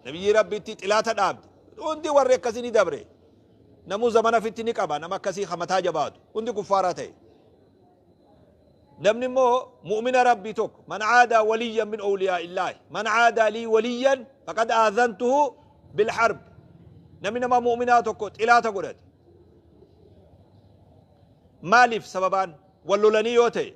Nabiyyii Rabbitti xilaata dhaabde. Hundi warri akkasii ni dabre. Namuu zamana fitti ni qaba nama akkasii hamataa jabaatu. Hundi kuffaaraa ta'e. Namni immoo mu'mina Rabbii tokko man aadaa waliyyan min awliyaa illaahi man aadaa lii waliyyan faqad aadhantuhu bil harb. Namni nama mu'minaa tokko xilaata godhate. Maaliif sababaan wal lolanii yoo ta'e,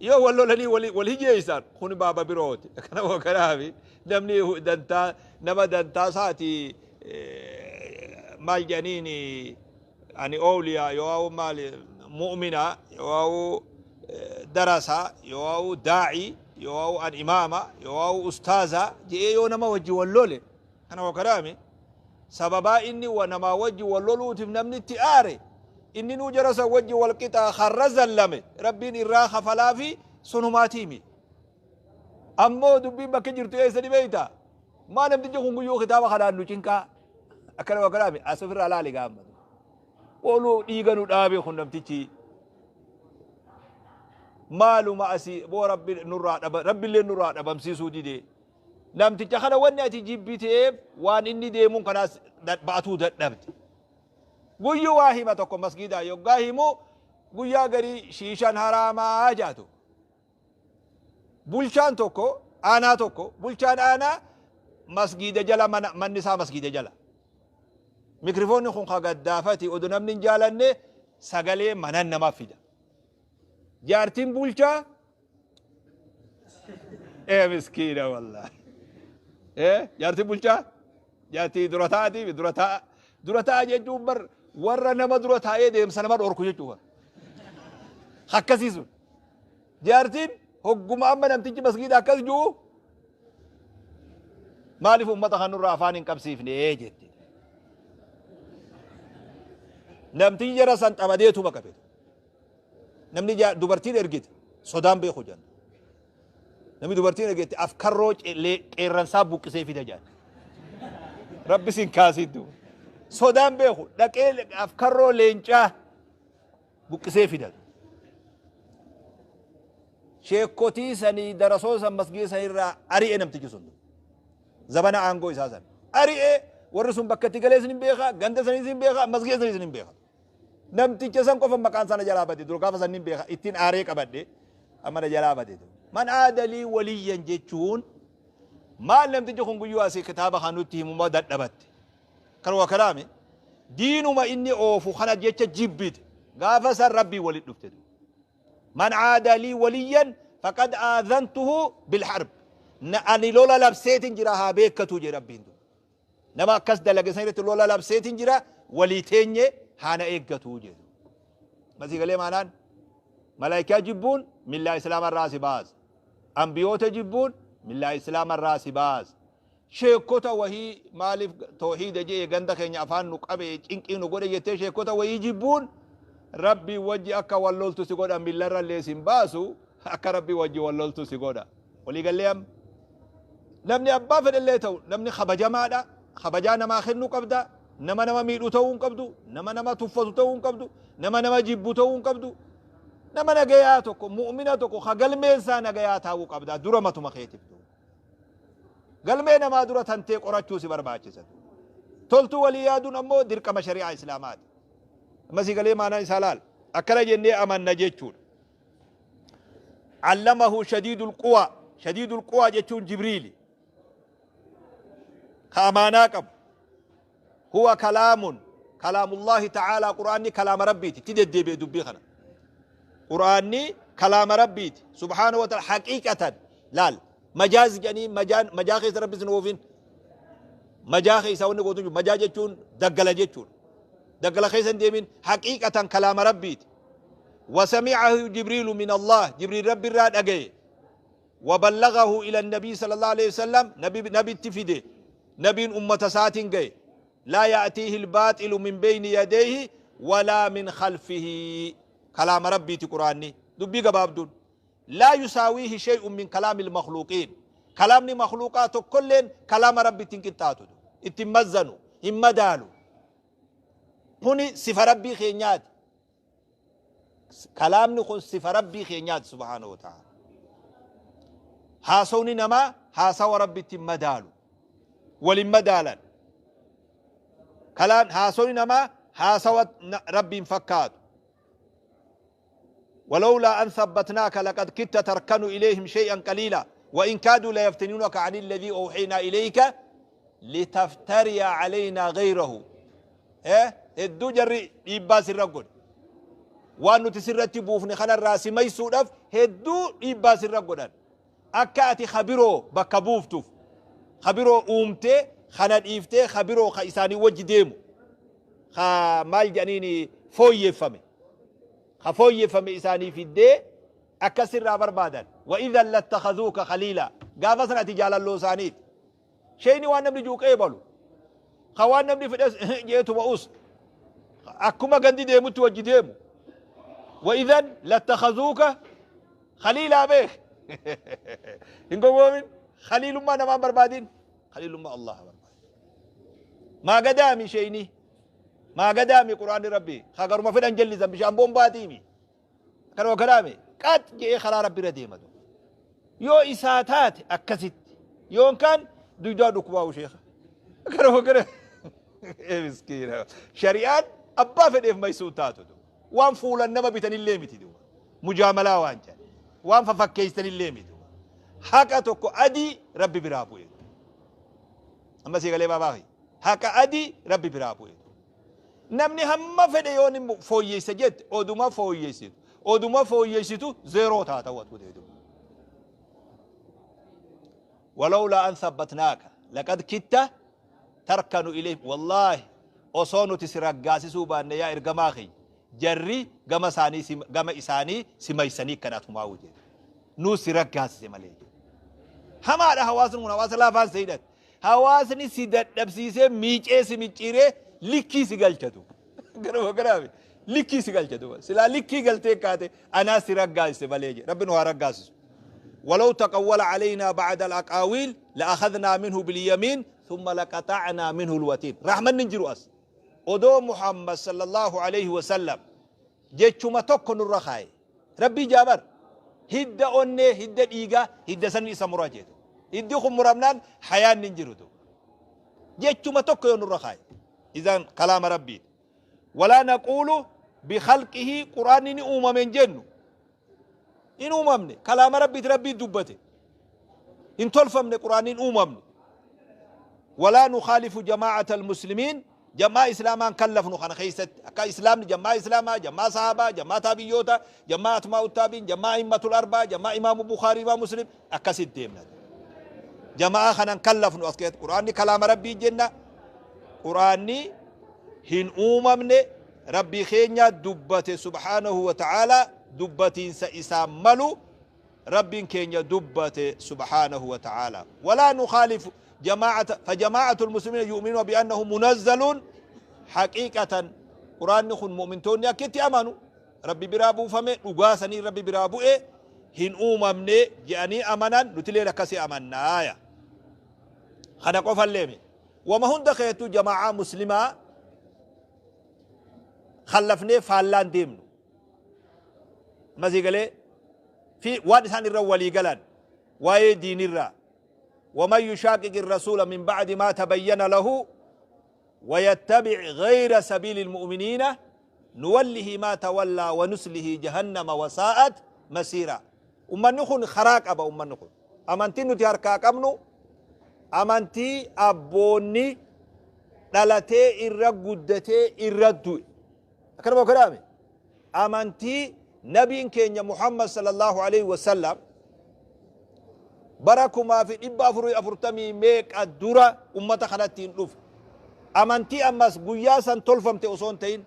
yoo wal lolanii wal hijeeysan kun baaba birooti. Kana kanaafi namni dantaa nama dantaa isaati maal jedhaniin ani oowliyaa yoo maal mu'mina yoo darasa yoo daa'ii yoo an imaama yoo ustaaza jedhee yoo nama wajji wal lole, kana kanaami sababaa inni wa namaa wajji wal loluutiif namni itti aare, inni nuu jara san wajji wal qixaa harra zallame Rabbiin irraa kafalaa fi sunumaatiimi. Ammoo dubbiin bakki jirtu eessa ni beekta? Maa namtichi kun guyyuu kitaaba kanaan nu cinqaa? Akkana akkana as ofirraa laali gaamma. Ooluu dhiiga nu dhaabe kun namtichi. Maaluma asii boo rabbi nurraa dhaba rabbillee nurraa dhabamsiisuu dide. Namticha kana wanni ati jibbiteef waan inni deemuun kanaas ba'atuu dadhabde. Guyyuu waa hima tokko masgiidaa yoggaa himu guyyaa garii shiishaan haraamaa jaatu. Bulchaan tokko aanaa tokko bulchaan aanaa masgiida jala mana manni isaa masgiida jala. Mikrifoonni kun ka gaddaafati oduu namni hin jaalanne sagalee manan namaaf fida. Jaartiin bulchaa ee miskiina wallaahi. Ee jaartiin bulchaa jaartii dura taa'atii dura taa'a. Dura taa'a jechuun bar warra nama dura taa'ee deemsa nama dhorku jechuu bar. Akkasii sun. Jaartiin hogguma amma namtichi masgiida akkas jiru maaliif ummata kan nurraa afaan hin qabsiifne jette. Namtichi jara san xabadeetuma qabe. Namni dubartiin ergite sodaan beeku jedhan. Namni dubartiin ergite afkarroo qeerransaa buqqisee fida jedhan. Rabbi sin kaasittu. Sodaan beeku dhaqee afkarroo leencaa buqqisee fida. Sheekkotii sanii darasoo san masgiida sanirraa ari'e namtichi sun. Zabana aangoo isaa san. Ari'e warri sun bakka itti galee sin beeka, ganda sanii sin beeka, masgiida sanii sin beeka. Namticha san qofa maqaan sana jalaa bade dur gaafa san nin beeka ittiin aaree qabadhe amma na jalaa bade. Man aadalii waliyyan jechuun maal namtichi kun guyyuu asii kitaaba kan nutti himuma dadhabatte. Kanuma kanaami diinuma inni oofu kana jecha jibbite gaafa san rabbii walit dhufte. Man aadalii waliyyan faqad aadhantuhu bilharb. Ani lola labseetin jira haa beekatu jee rabbiin. Nama akkas dalage san irratti lola labseetin jira walii teenye haana eeggatu jedhu. Masii galee maanaan malaayikaa jibbuun millaa islaama irraa si baasa. Ambiyoota jibbuun millaa islaama irraa si baasa. Sheekota wahii maaliif toohiida jee ganda keenya afaan nu qabe cinqii nu godhe jettee sheekota wahii jibbuun rabbii wajji akka wal loltu si godha millarra illee sin baasu akka rabbii wajji wal loltu si godha. Walii gallee amma. Namni abbaa fedhellee ta'u namni kabajamaadha. Kabajaa namaa kennuu qabda. Nama nama miidhu ta'uu hin qabdu. Nama nama tuffatu ta'uu hin qabdu. Nama nama jibbu ta'uu hin qabdu. Nama nagayaa tokko mu'mina tokko ka galmeen isaa nagayaa taa'uu qabda dura matuma keetiif. Galmee namaa dura tantee qorachuu si barbaachisa. Toltuu walii yaaduun ammoo dirqama shari'aa islaamaati. Ammasii galee maanaan isaa laal. Akkana jennee amanna jechuudha. Allamahu shadiidul quwaa. Shadiidul quwaa jechuun Jibriili. Ka amaanaa qabu. Huwa kalaamun. Kalaamullaahi ta'aalaa Qur'aanni kalaama Rabbiiti. Itti deddeebi'e dubbii kana. Qur'aanni kalaama Rabbiiti. Subhaanahu wa ta'ala haqiiqatan. Laal. Majaaz jedhanii majaan majaa keessa Rabbi sin oofin. Majaa keessa wanni gootu majaa jechuun daggala jechuudha. Daggala keessa hin deemin haqiiqatan kalaama Rabbiiti. Wasami'ahu Jibriilu min Allah. Jibriil Rabbi irraa dhagaye. Waballagahu ila nabii sallallahu alaihi wasallam nabitti fide. Nabiin ummata isaatiin gaye. Laa ya'tiihi al-baaxilu min bayni yadayhi walaa min khalfihi. Kalaama Rabbiiti Qur'aanni. Dubbii gabaabduun. Laa yusaawiihi shay'un min kalaamil makhluuqiin. Kalaamni makhluuqaa tokkolleen kalaama Rabbitti hin qixxaatu. Itti hin mazzanu, hin madaalu. Kuni sifa Rabbii keenyaati. Kalaamni kun sifa Rabbii keenyaati subhaanahu wa ta'ala. Haasawni namaa haasawa Rabbitti hin madaalu. Wal hin madaalan. Kalaan haasawni namaa haasawa Rabbiin fakkaatu. ولولا أن ثبتناك لقد كدت تركن إليهم شيئا قليلا وإن كادوا ليفتنونك عن الذي أوحينا إليك لتفتري علينا غيره. Hedduu jarri dhiibbaa sirra godhe. Waan nuti sirratti buufne kanarraa si maysuudhaaf hedduu dhiibbaa sirra godhan. Akka ati kabiroo bakka buuftuuf kabiroo uumtee kana dhiiftee kabiroo ka isaanii wajji deemu ka maal jedhaniin fooyyeffame ka fooyyeffame isaanii fiddee akka sirraa barbaadan. Wa idhan lattakhazuuka khaliila gaafa sana ati jaalalloo isaaniiti. Sheeyni waan namni ji'u qeebalu. Ka waan namni fedhes jeetuma us. Akkuma gandi deemutti wajji deemu. Wa idhan lattakhazuuka khaliilaa beek. Hin gowwoomin. Khaliilummaa namaa hin barbaadin. Khaliilummaa Allaha barbaadi. Maa gadaami sheeyni. Maa gadaami Qur'aanni Rabbii. Hagaruma fedhan jallisan bishaan boombaatiimi. Kanuma kanaami qax je'ee karaa Rabbi irra deema duuba. Yoo isaa taate akkasitti yoon kaan duydaa dhukkubaa'u sheekha. Kanuma kana ee miskiina. Shari'aan abbaa fedheef maysuu taatu duuba. Waan fuulan nama bitanillee miti duuba. Mujaamalaa waan jedhan. Waan fafakkeessanillee miti duuba. Haqa tokko adii Rabbi biraa bu'e. Amma sii galee baabaa kiyya. Haqa adii Rabbi biraa bu'e. Namni hamma fedhe yoo ni fooyyessa jette oduma fooyyessitu oduma fooyyessitu zeeroo taata watu deedu. Walawlaa an sabbatnaaka laqad kitta tarkanu ilayhim wallaahi osoo nuti si raggaasisuu baanne yaa ergamaa kiyya jarri gama isaanii si gama isaanii si maysanii kan atumaa'u jedhe. Nuu si raggaasise malee jedhe. Hamaadha hawaasni kun hawaasa laafaan si hidhate. Hawaasni si dadhabsiisee miicee si micciiree likkii si galcha duuba. Garuma kanaaf likkii si galcha duuba. Silaa likkii galtee kaate anaa si raggaasise malee jedhe. Rabbi nu haa raggaasisu. ولو تقول علينا بعد الأقاويل لأخذنا منه باليمين ثم لقطعنا منه الوتين رحمة ننجر أس odoo Muhammad sallallahu aleyhi wa sallam jechuma tokko nurra kaaye Rabbii jaa bar hidda onnee hidda dhiigaa hidda san isa mura jeetu hiddi kun muramnaan hayaanni hin jiru duuba jechuma tokko yoo nurra kaaye izaan kalaama Rabbiiti walaa naquulu bikhalqihi qur'aanni ni uumame hin jennu hin uumamne kalaama Rabbiiti Rabbii dubbate hin tolfamne qur'aanni hin uumamne walaa nukhaalifu jamaa'ata almuslimiin jam'aa islaamaan kallafnu kana keessatti akka islaamni jam'aa islaamaa jam'aa sahaabaa jam'aa taabiyyoota jam'aa atmaa'u taabiin jam'aa a'immatul arbaa jam'aa imaamu bukaarii imaam muslim akkasitti deemna jama'aa kanan kallafnu as keessatti qur'aanni kalaama Rabbii jenna qur'aanni hin uumamne Rabbii keenya dubbate subhaanahu wa ta'aalaa dubbatiinsa isaan malu Rabbiin keenya dubbate subhaanahu wa ta'aalaa. Walaa nukhaalifu jamaa'ata fajamaa'atul muslimiina yu'minuuna bi'annahu munazzalun haqiiqatan Qur'aanni kun mu'mintoonni akka itti amanu Rabbi biraa buufame dhugaa sanii Rabbi biraa bu'e hin uumamne je'anii amanan nutileen akkasi amannaaya. Kana qofallee miti. Wama hunda keessattuu jamaa'aa muslimaa khallafnee faallaan deemnu. Amma sii galee fi waan isaan irra walii galan waa'ee diinirraa waman yushaaqiqi rasuula min ba'di maa tabayyana lahu wayattabic gayra sabiili lmu'miniina nuwallihi maa tawallaa wanuslihi jahannama wasaa'at masiira. Ummanni kun karaa qaba. Ummanni kun amantiin nuti harkaa qabnu amantii abboonni dhalatee irra guddatee irra du'e akkanuma godhaame amantii nabiin keenya Muhammad sallallahu alaihi wasallam bara 1440 meeqa dura ummata kanatti hin dhufe amantii ammas guyyaa san tolfamte osoo hin ta'in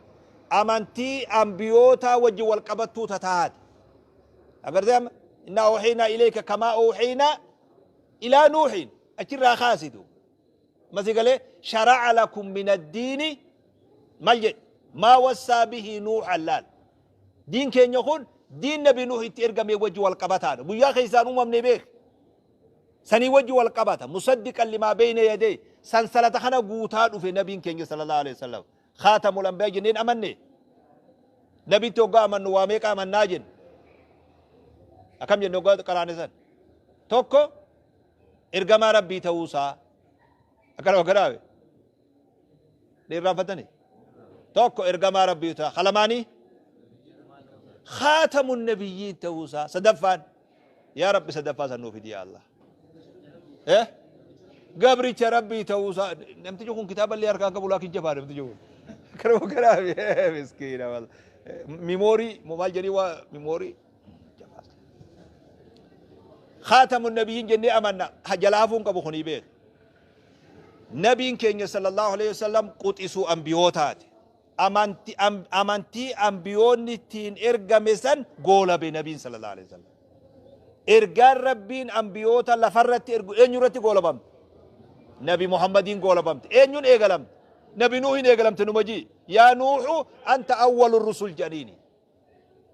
amantii ambiyootaa wajji wal qabattuu tataate. Agartee amma innaa ooxiinaa ilayka kamaa ooxiinaa ilaa nuuxiin achirraa kaasitu. Masi galee shara'a lakum min addiini maal jedhe maa wassaa bihi nuuxan laal. Diin keenya kun diin nabi nuuh itti ergamee wajji wal qabataadha. Guyyaa keessaan uumamne beek. Sanii wajji wal qabata. Musaddiqan limaa beeyna yadee sansalata kana guutaa dhufe nabiin keenya sallallahu alaihi wasallam. Khaatamul anbiyaa jenneen amanne. Nabitti hoggaa amannu waa meeqa amannaa jenne? Akkam jenne hoggaa qaraane san? Tokko ergamaa Rabbii ta'uu isaa. Akkana hogganaawe. Ni irraanfattani? Tokko ergamaa Rabbii ta'uu kalamaanii khaatamun nabiyyiin ta'uu isaa. Sadaffaan Yaa Rabbi sadaffaa san nuu fidi yaa Allah. Eh? Gabricha Rabbii ta'uusaa namtichi kun kitaaba illee harkaan qabu laakiin jabaa namtichi kun. Karuma karaa miskiina wal. Mimoorii maal jedhii waa mimoorii. Khaatamun nabiyyiin jennee amanna jala hafuun qabu kunii beek. Nabiin keenya sallallahu alaihi wasallam quxisuu ambiyootaati. Amanti amantii ambiyoonni ittiin ergame san goolabe nabiin sallallahu alaihi wasallam. Ergaan Rabbiin ambiyoota lafarratti ergu eenyurratti goolabamte? Nabi Muhammadiin goolabamte. Eenyuun eegalamte? Nabi Nuuhin eegalamte numa jii. Yaa Nuuhu anta awwalu rusul jedhaniini.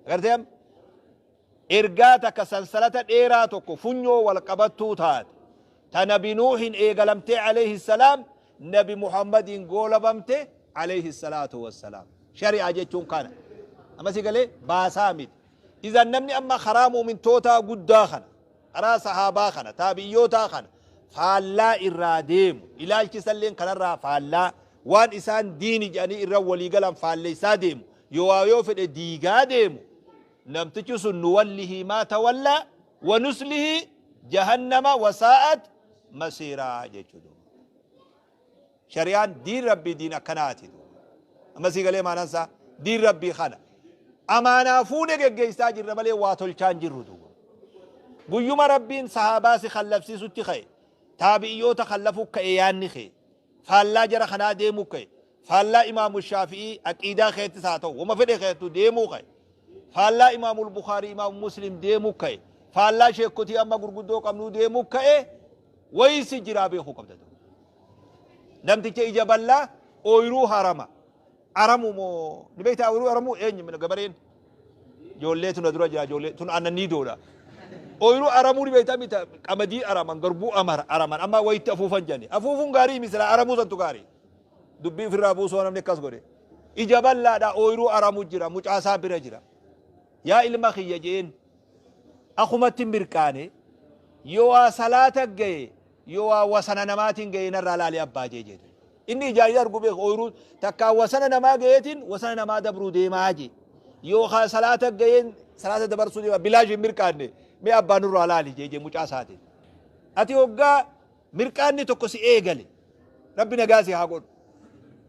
Agartee amma? Ergaa takka sansalata dheeraa tokko funyoo wal qabattuu taate ta Nabi Nuuhin eegalamtee alayhi salaam Nabi Muhammadiin goolabamte alayhi salaatu wassalaam. Shari'aa jechuun kana. Amma si galee baasaa miti. Izan namni amma karaa mu'mintootaa guddaa kana, karaa sahaabaa kana, taabi'iyyootaa kana faallaa irraa deemu, ilaalchi isalleen kanarraa faallaa, waan isaan diini jedhanii irra walii galan faallessaa deemu, yoo waa yoo fedhe diigaa deemu, namtichi sun nuwallihi maa tawallaa wa nuslihi jahannama wa saa'at masiiraa jechuudha. Shari'aan diin Rabbii diin akkanaati duuba. Amma sii galee maanaan isaa diin Rabbii kana. Amaanaa fuune geggeessaa jirra malee waa tolchaa hin jirru duuba. Guyyuma Rabbiin sahaabaa si kallafsiisutti ka'e, taabi'iyyoota kallafuu ka'e yaanni kee, faallaa jara kanaa deemuu ka'e, faallaa Imaamu Shaafi'ii aqiidaa keettis haa ta'u, wama fedhe keettu deemuu ka'e, faallaa Imaamul Bukaarii, Imaamu Muslim deemuu ka'e, faallaa sheekkotii amma gurguddoo qabnuu deemuu ka'e, wayii si jiraa beekuu qabda duuba. Namticha ija bal'aa ooyiruu harama. Aramu moo ni beektaa ooyiruu aramuu eenyu mina gabareen ijoollee tuna dura jira ijoollee tun aannan niidoodha. Ooyiruu aramuu ni beektaa mita qamadii araman garbuu amara araman amma wayitti afuufan jedhani. Afuufuun gaarii misira aramuu santu gaarii. Dubbii ofirraa buusuu namni akkas godhe. Ija bal'aadha ooyiruu aramu jira mucaasaa bira jira. Yaa ilma kiyya jeen akumatti mirqaane yoo waa salaata gaye Yoo waa wasana namaatiin ga'ee narraa laali abbaa jee jedhe. Inni ijaan hin argu beeku ooyiruu takkaa wasana namaa ga'eetiin wasana namaa dabruu deemaa jee. Yookaan salaata ga'een salaata dabarsuu deema bilaash hin mirqaanne mee abbaa nurraa laali jee jee mucaa isaatiin. Ati hoggaa mirqaanni tokko si eegale rabbi nagaa si haa godhu.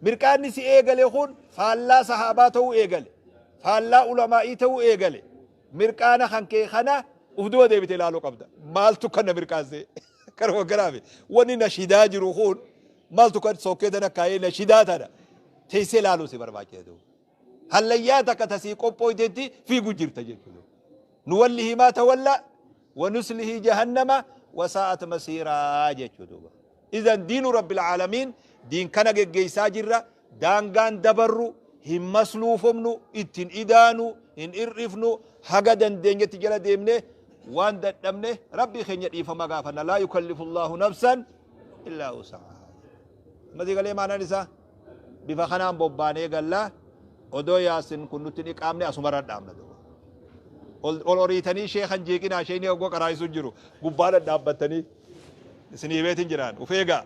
Mirqaanni si eegale kun faallaa sahaabaa ta'uu eegale. Faallaa ulamaa'ii ta'uu eegale. Mirqaana kan kee kana uf duba deebite ilaaluu qabda. Maaltu kan na mirqaansee? Kanuma garaafi. Wanni nashidaa jiru kun maaltu kan sokkee tana kaayee nashidaa tana teessee ilaaluu si barbaachisa duuba. Hallayyaa takka tasii qophooytetti fiigu jirta jechuudha. Nuwallihi maa tawalla wa nuslihi jahannama wa saa'at masiiraa jechuudha duuba. Idan diinu rabbil aalamiin diin kana geggeessaa jirra. Daangaan dabarru, hin masluufomnu, itti hin idaanu, hin ir'ifnu, haga dandeenyetti jala deemne waan dadhabne Rabbii keenya dhiifama gaafanna. Laa yukallifullaahu nafsan illaa wus'ahaa. Amma sii galee maanaan isaa bifa kanaan bobbaanee galla odoo yaasin kun nutti hin iqaamne asumarra dhaabna duuba. Ol ol oriitanii sheekan jeeqinaa sheekni hoggoo qaraa'isu jiru gubbaa dhadhaabbattanii isinii beetin jiraan uf eegaa.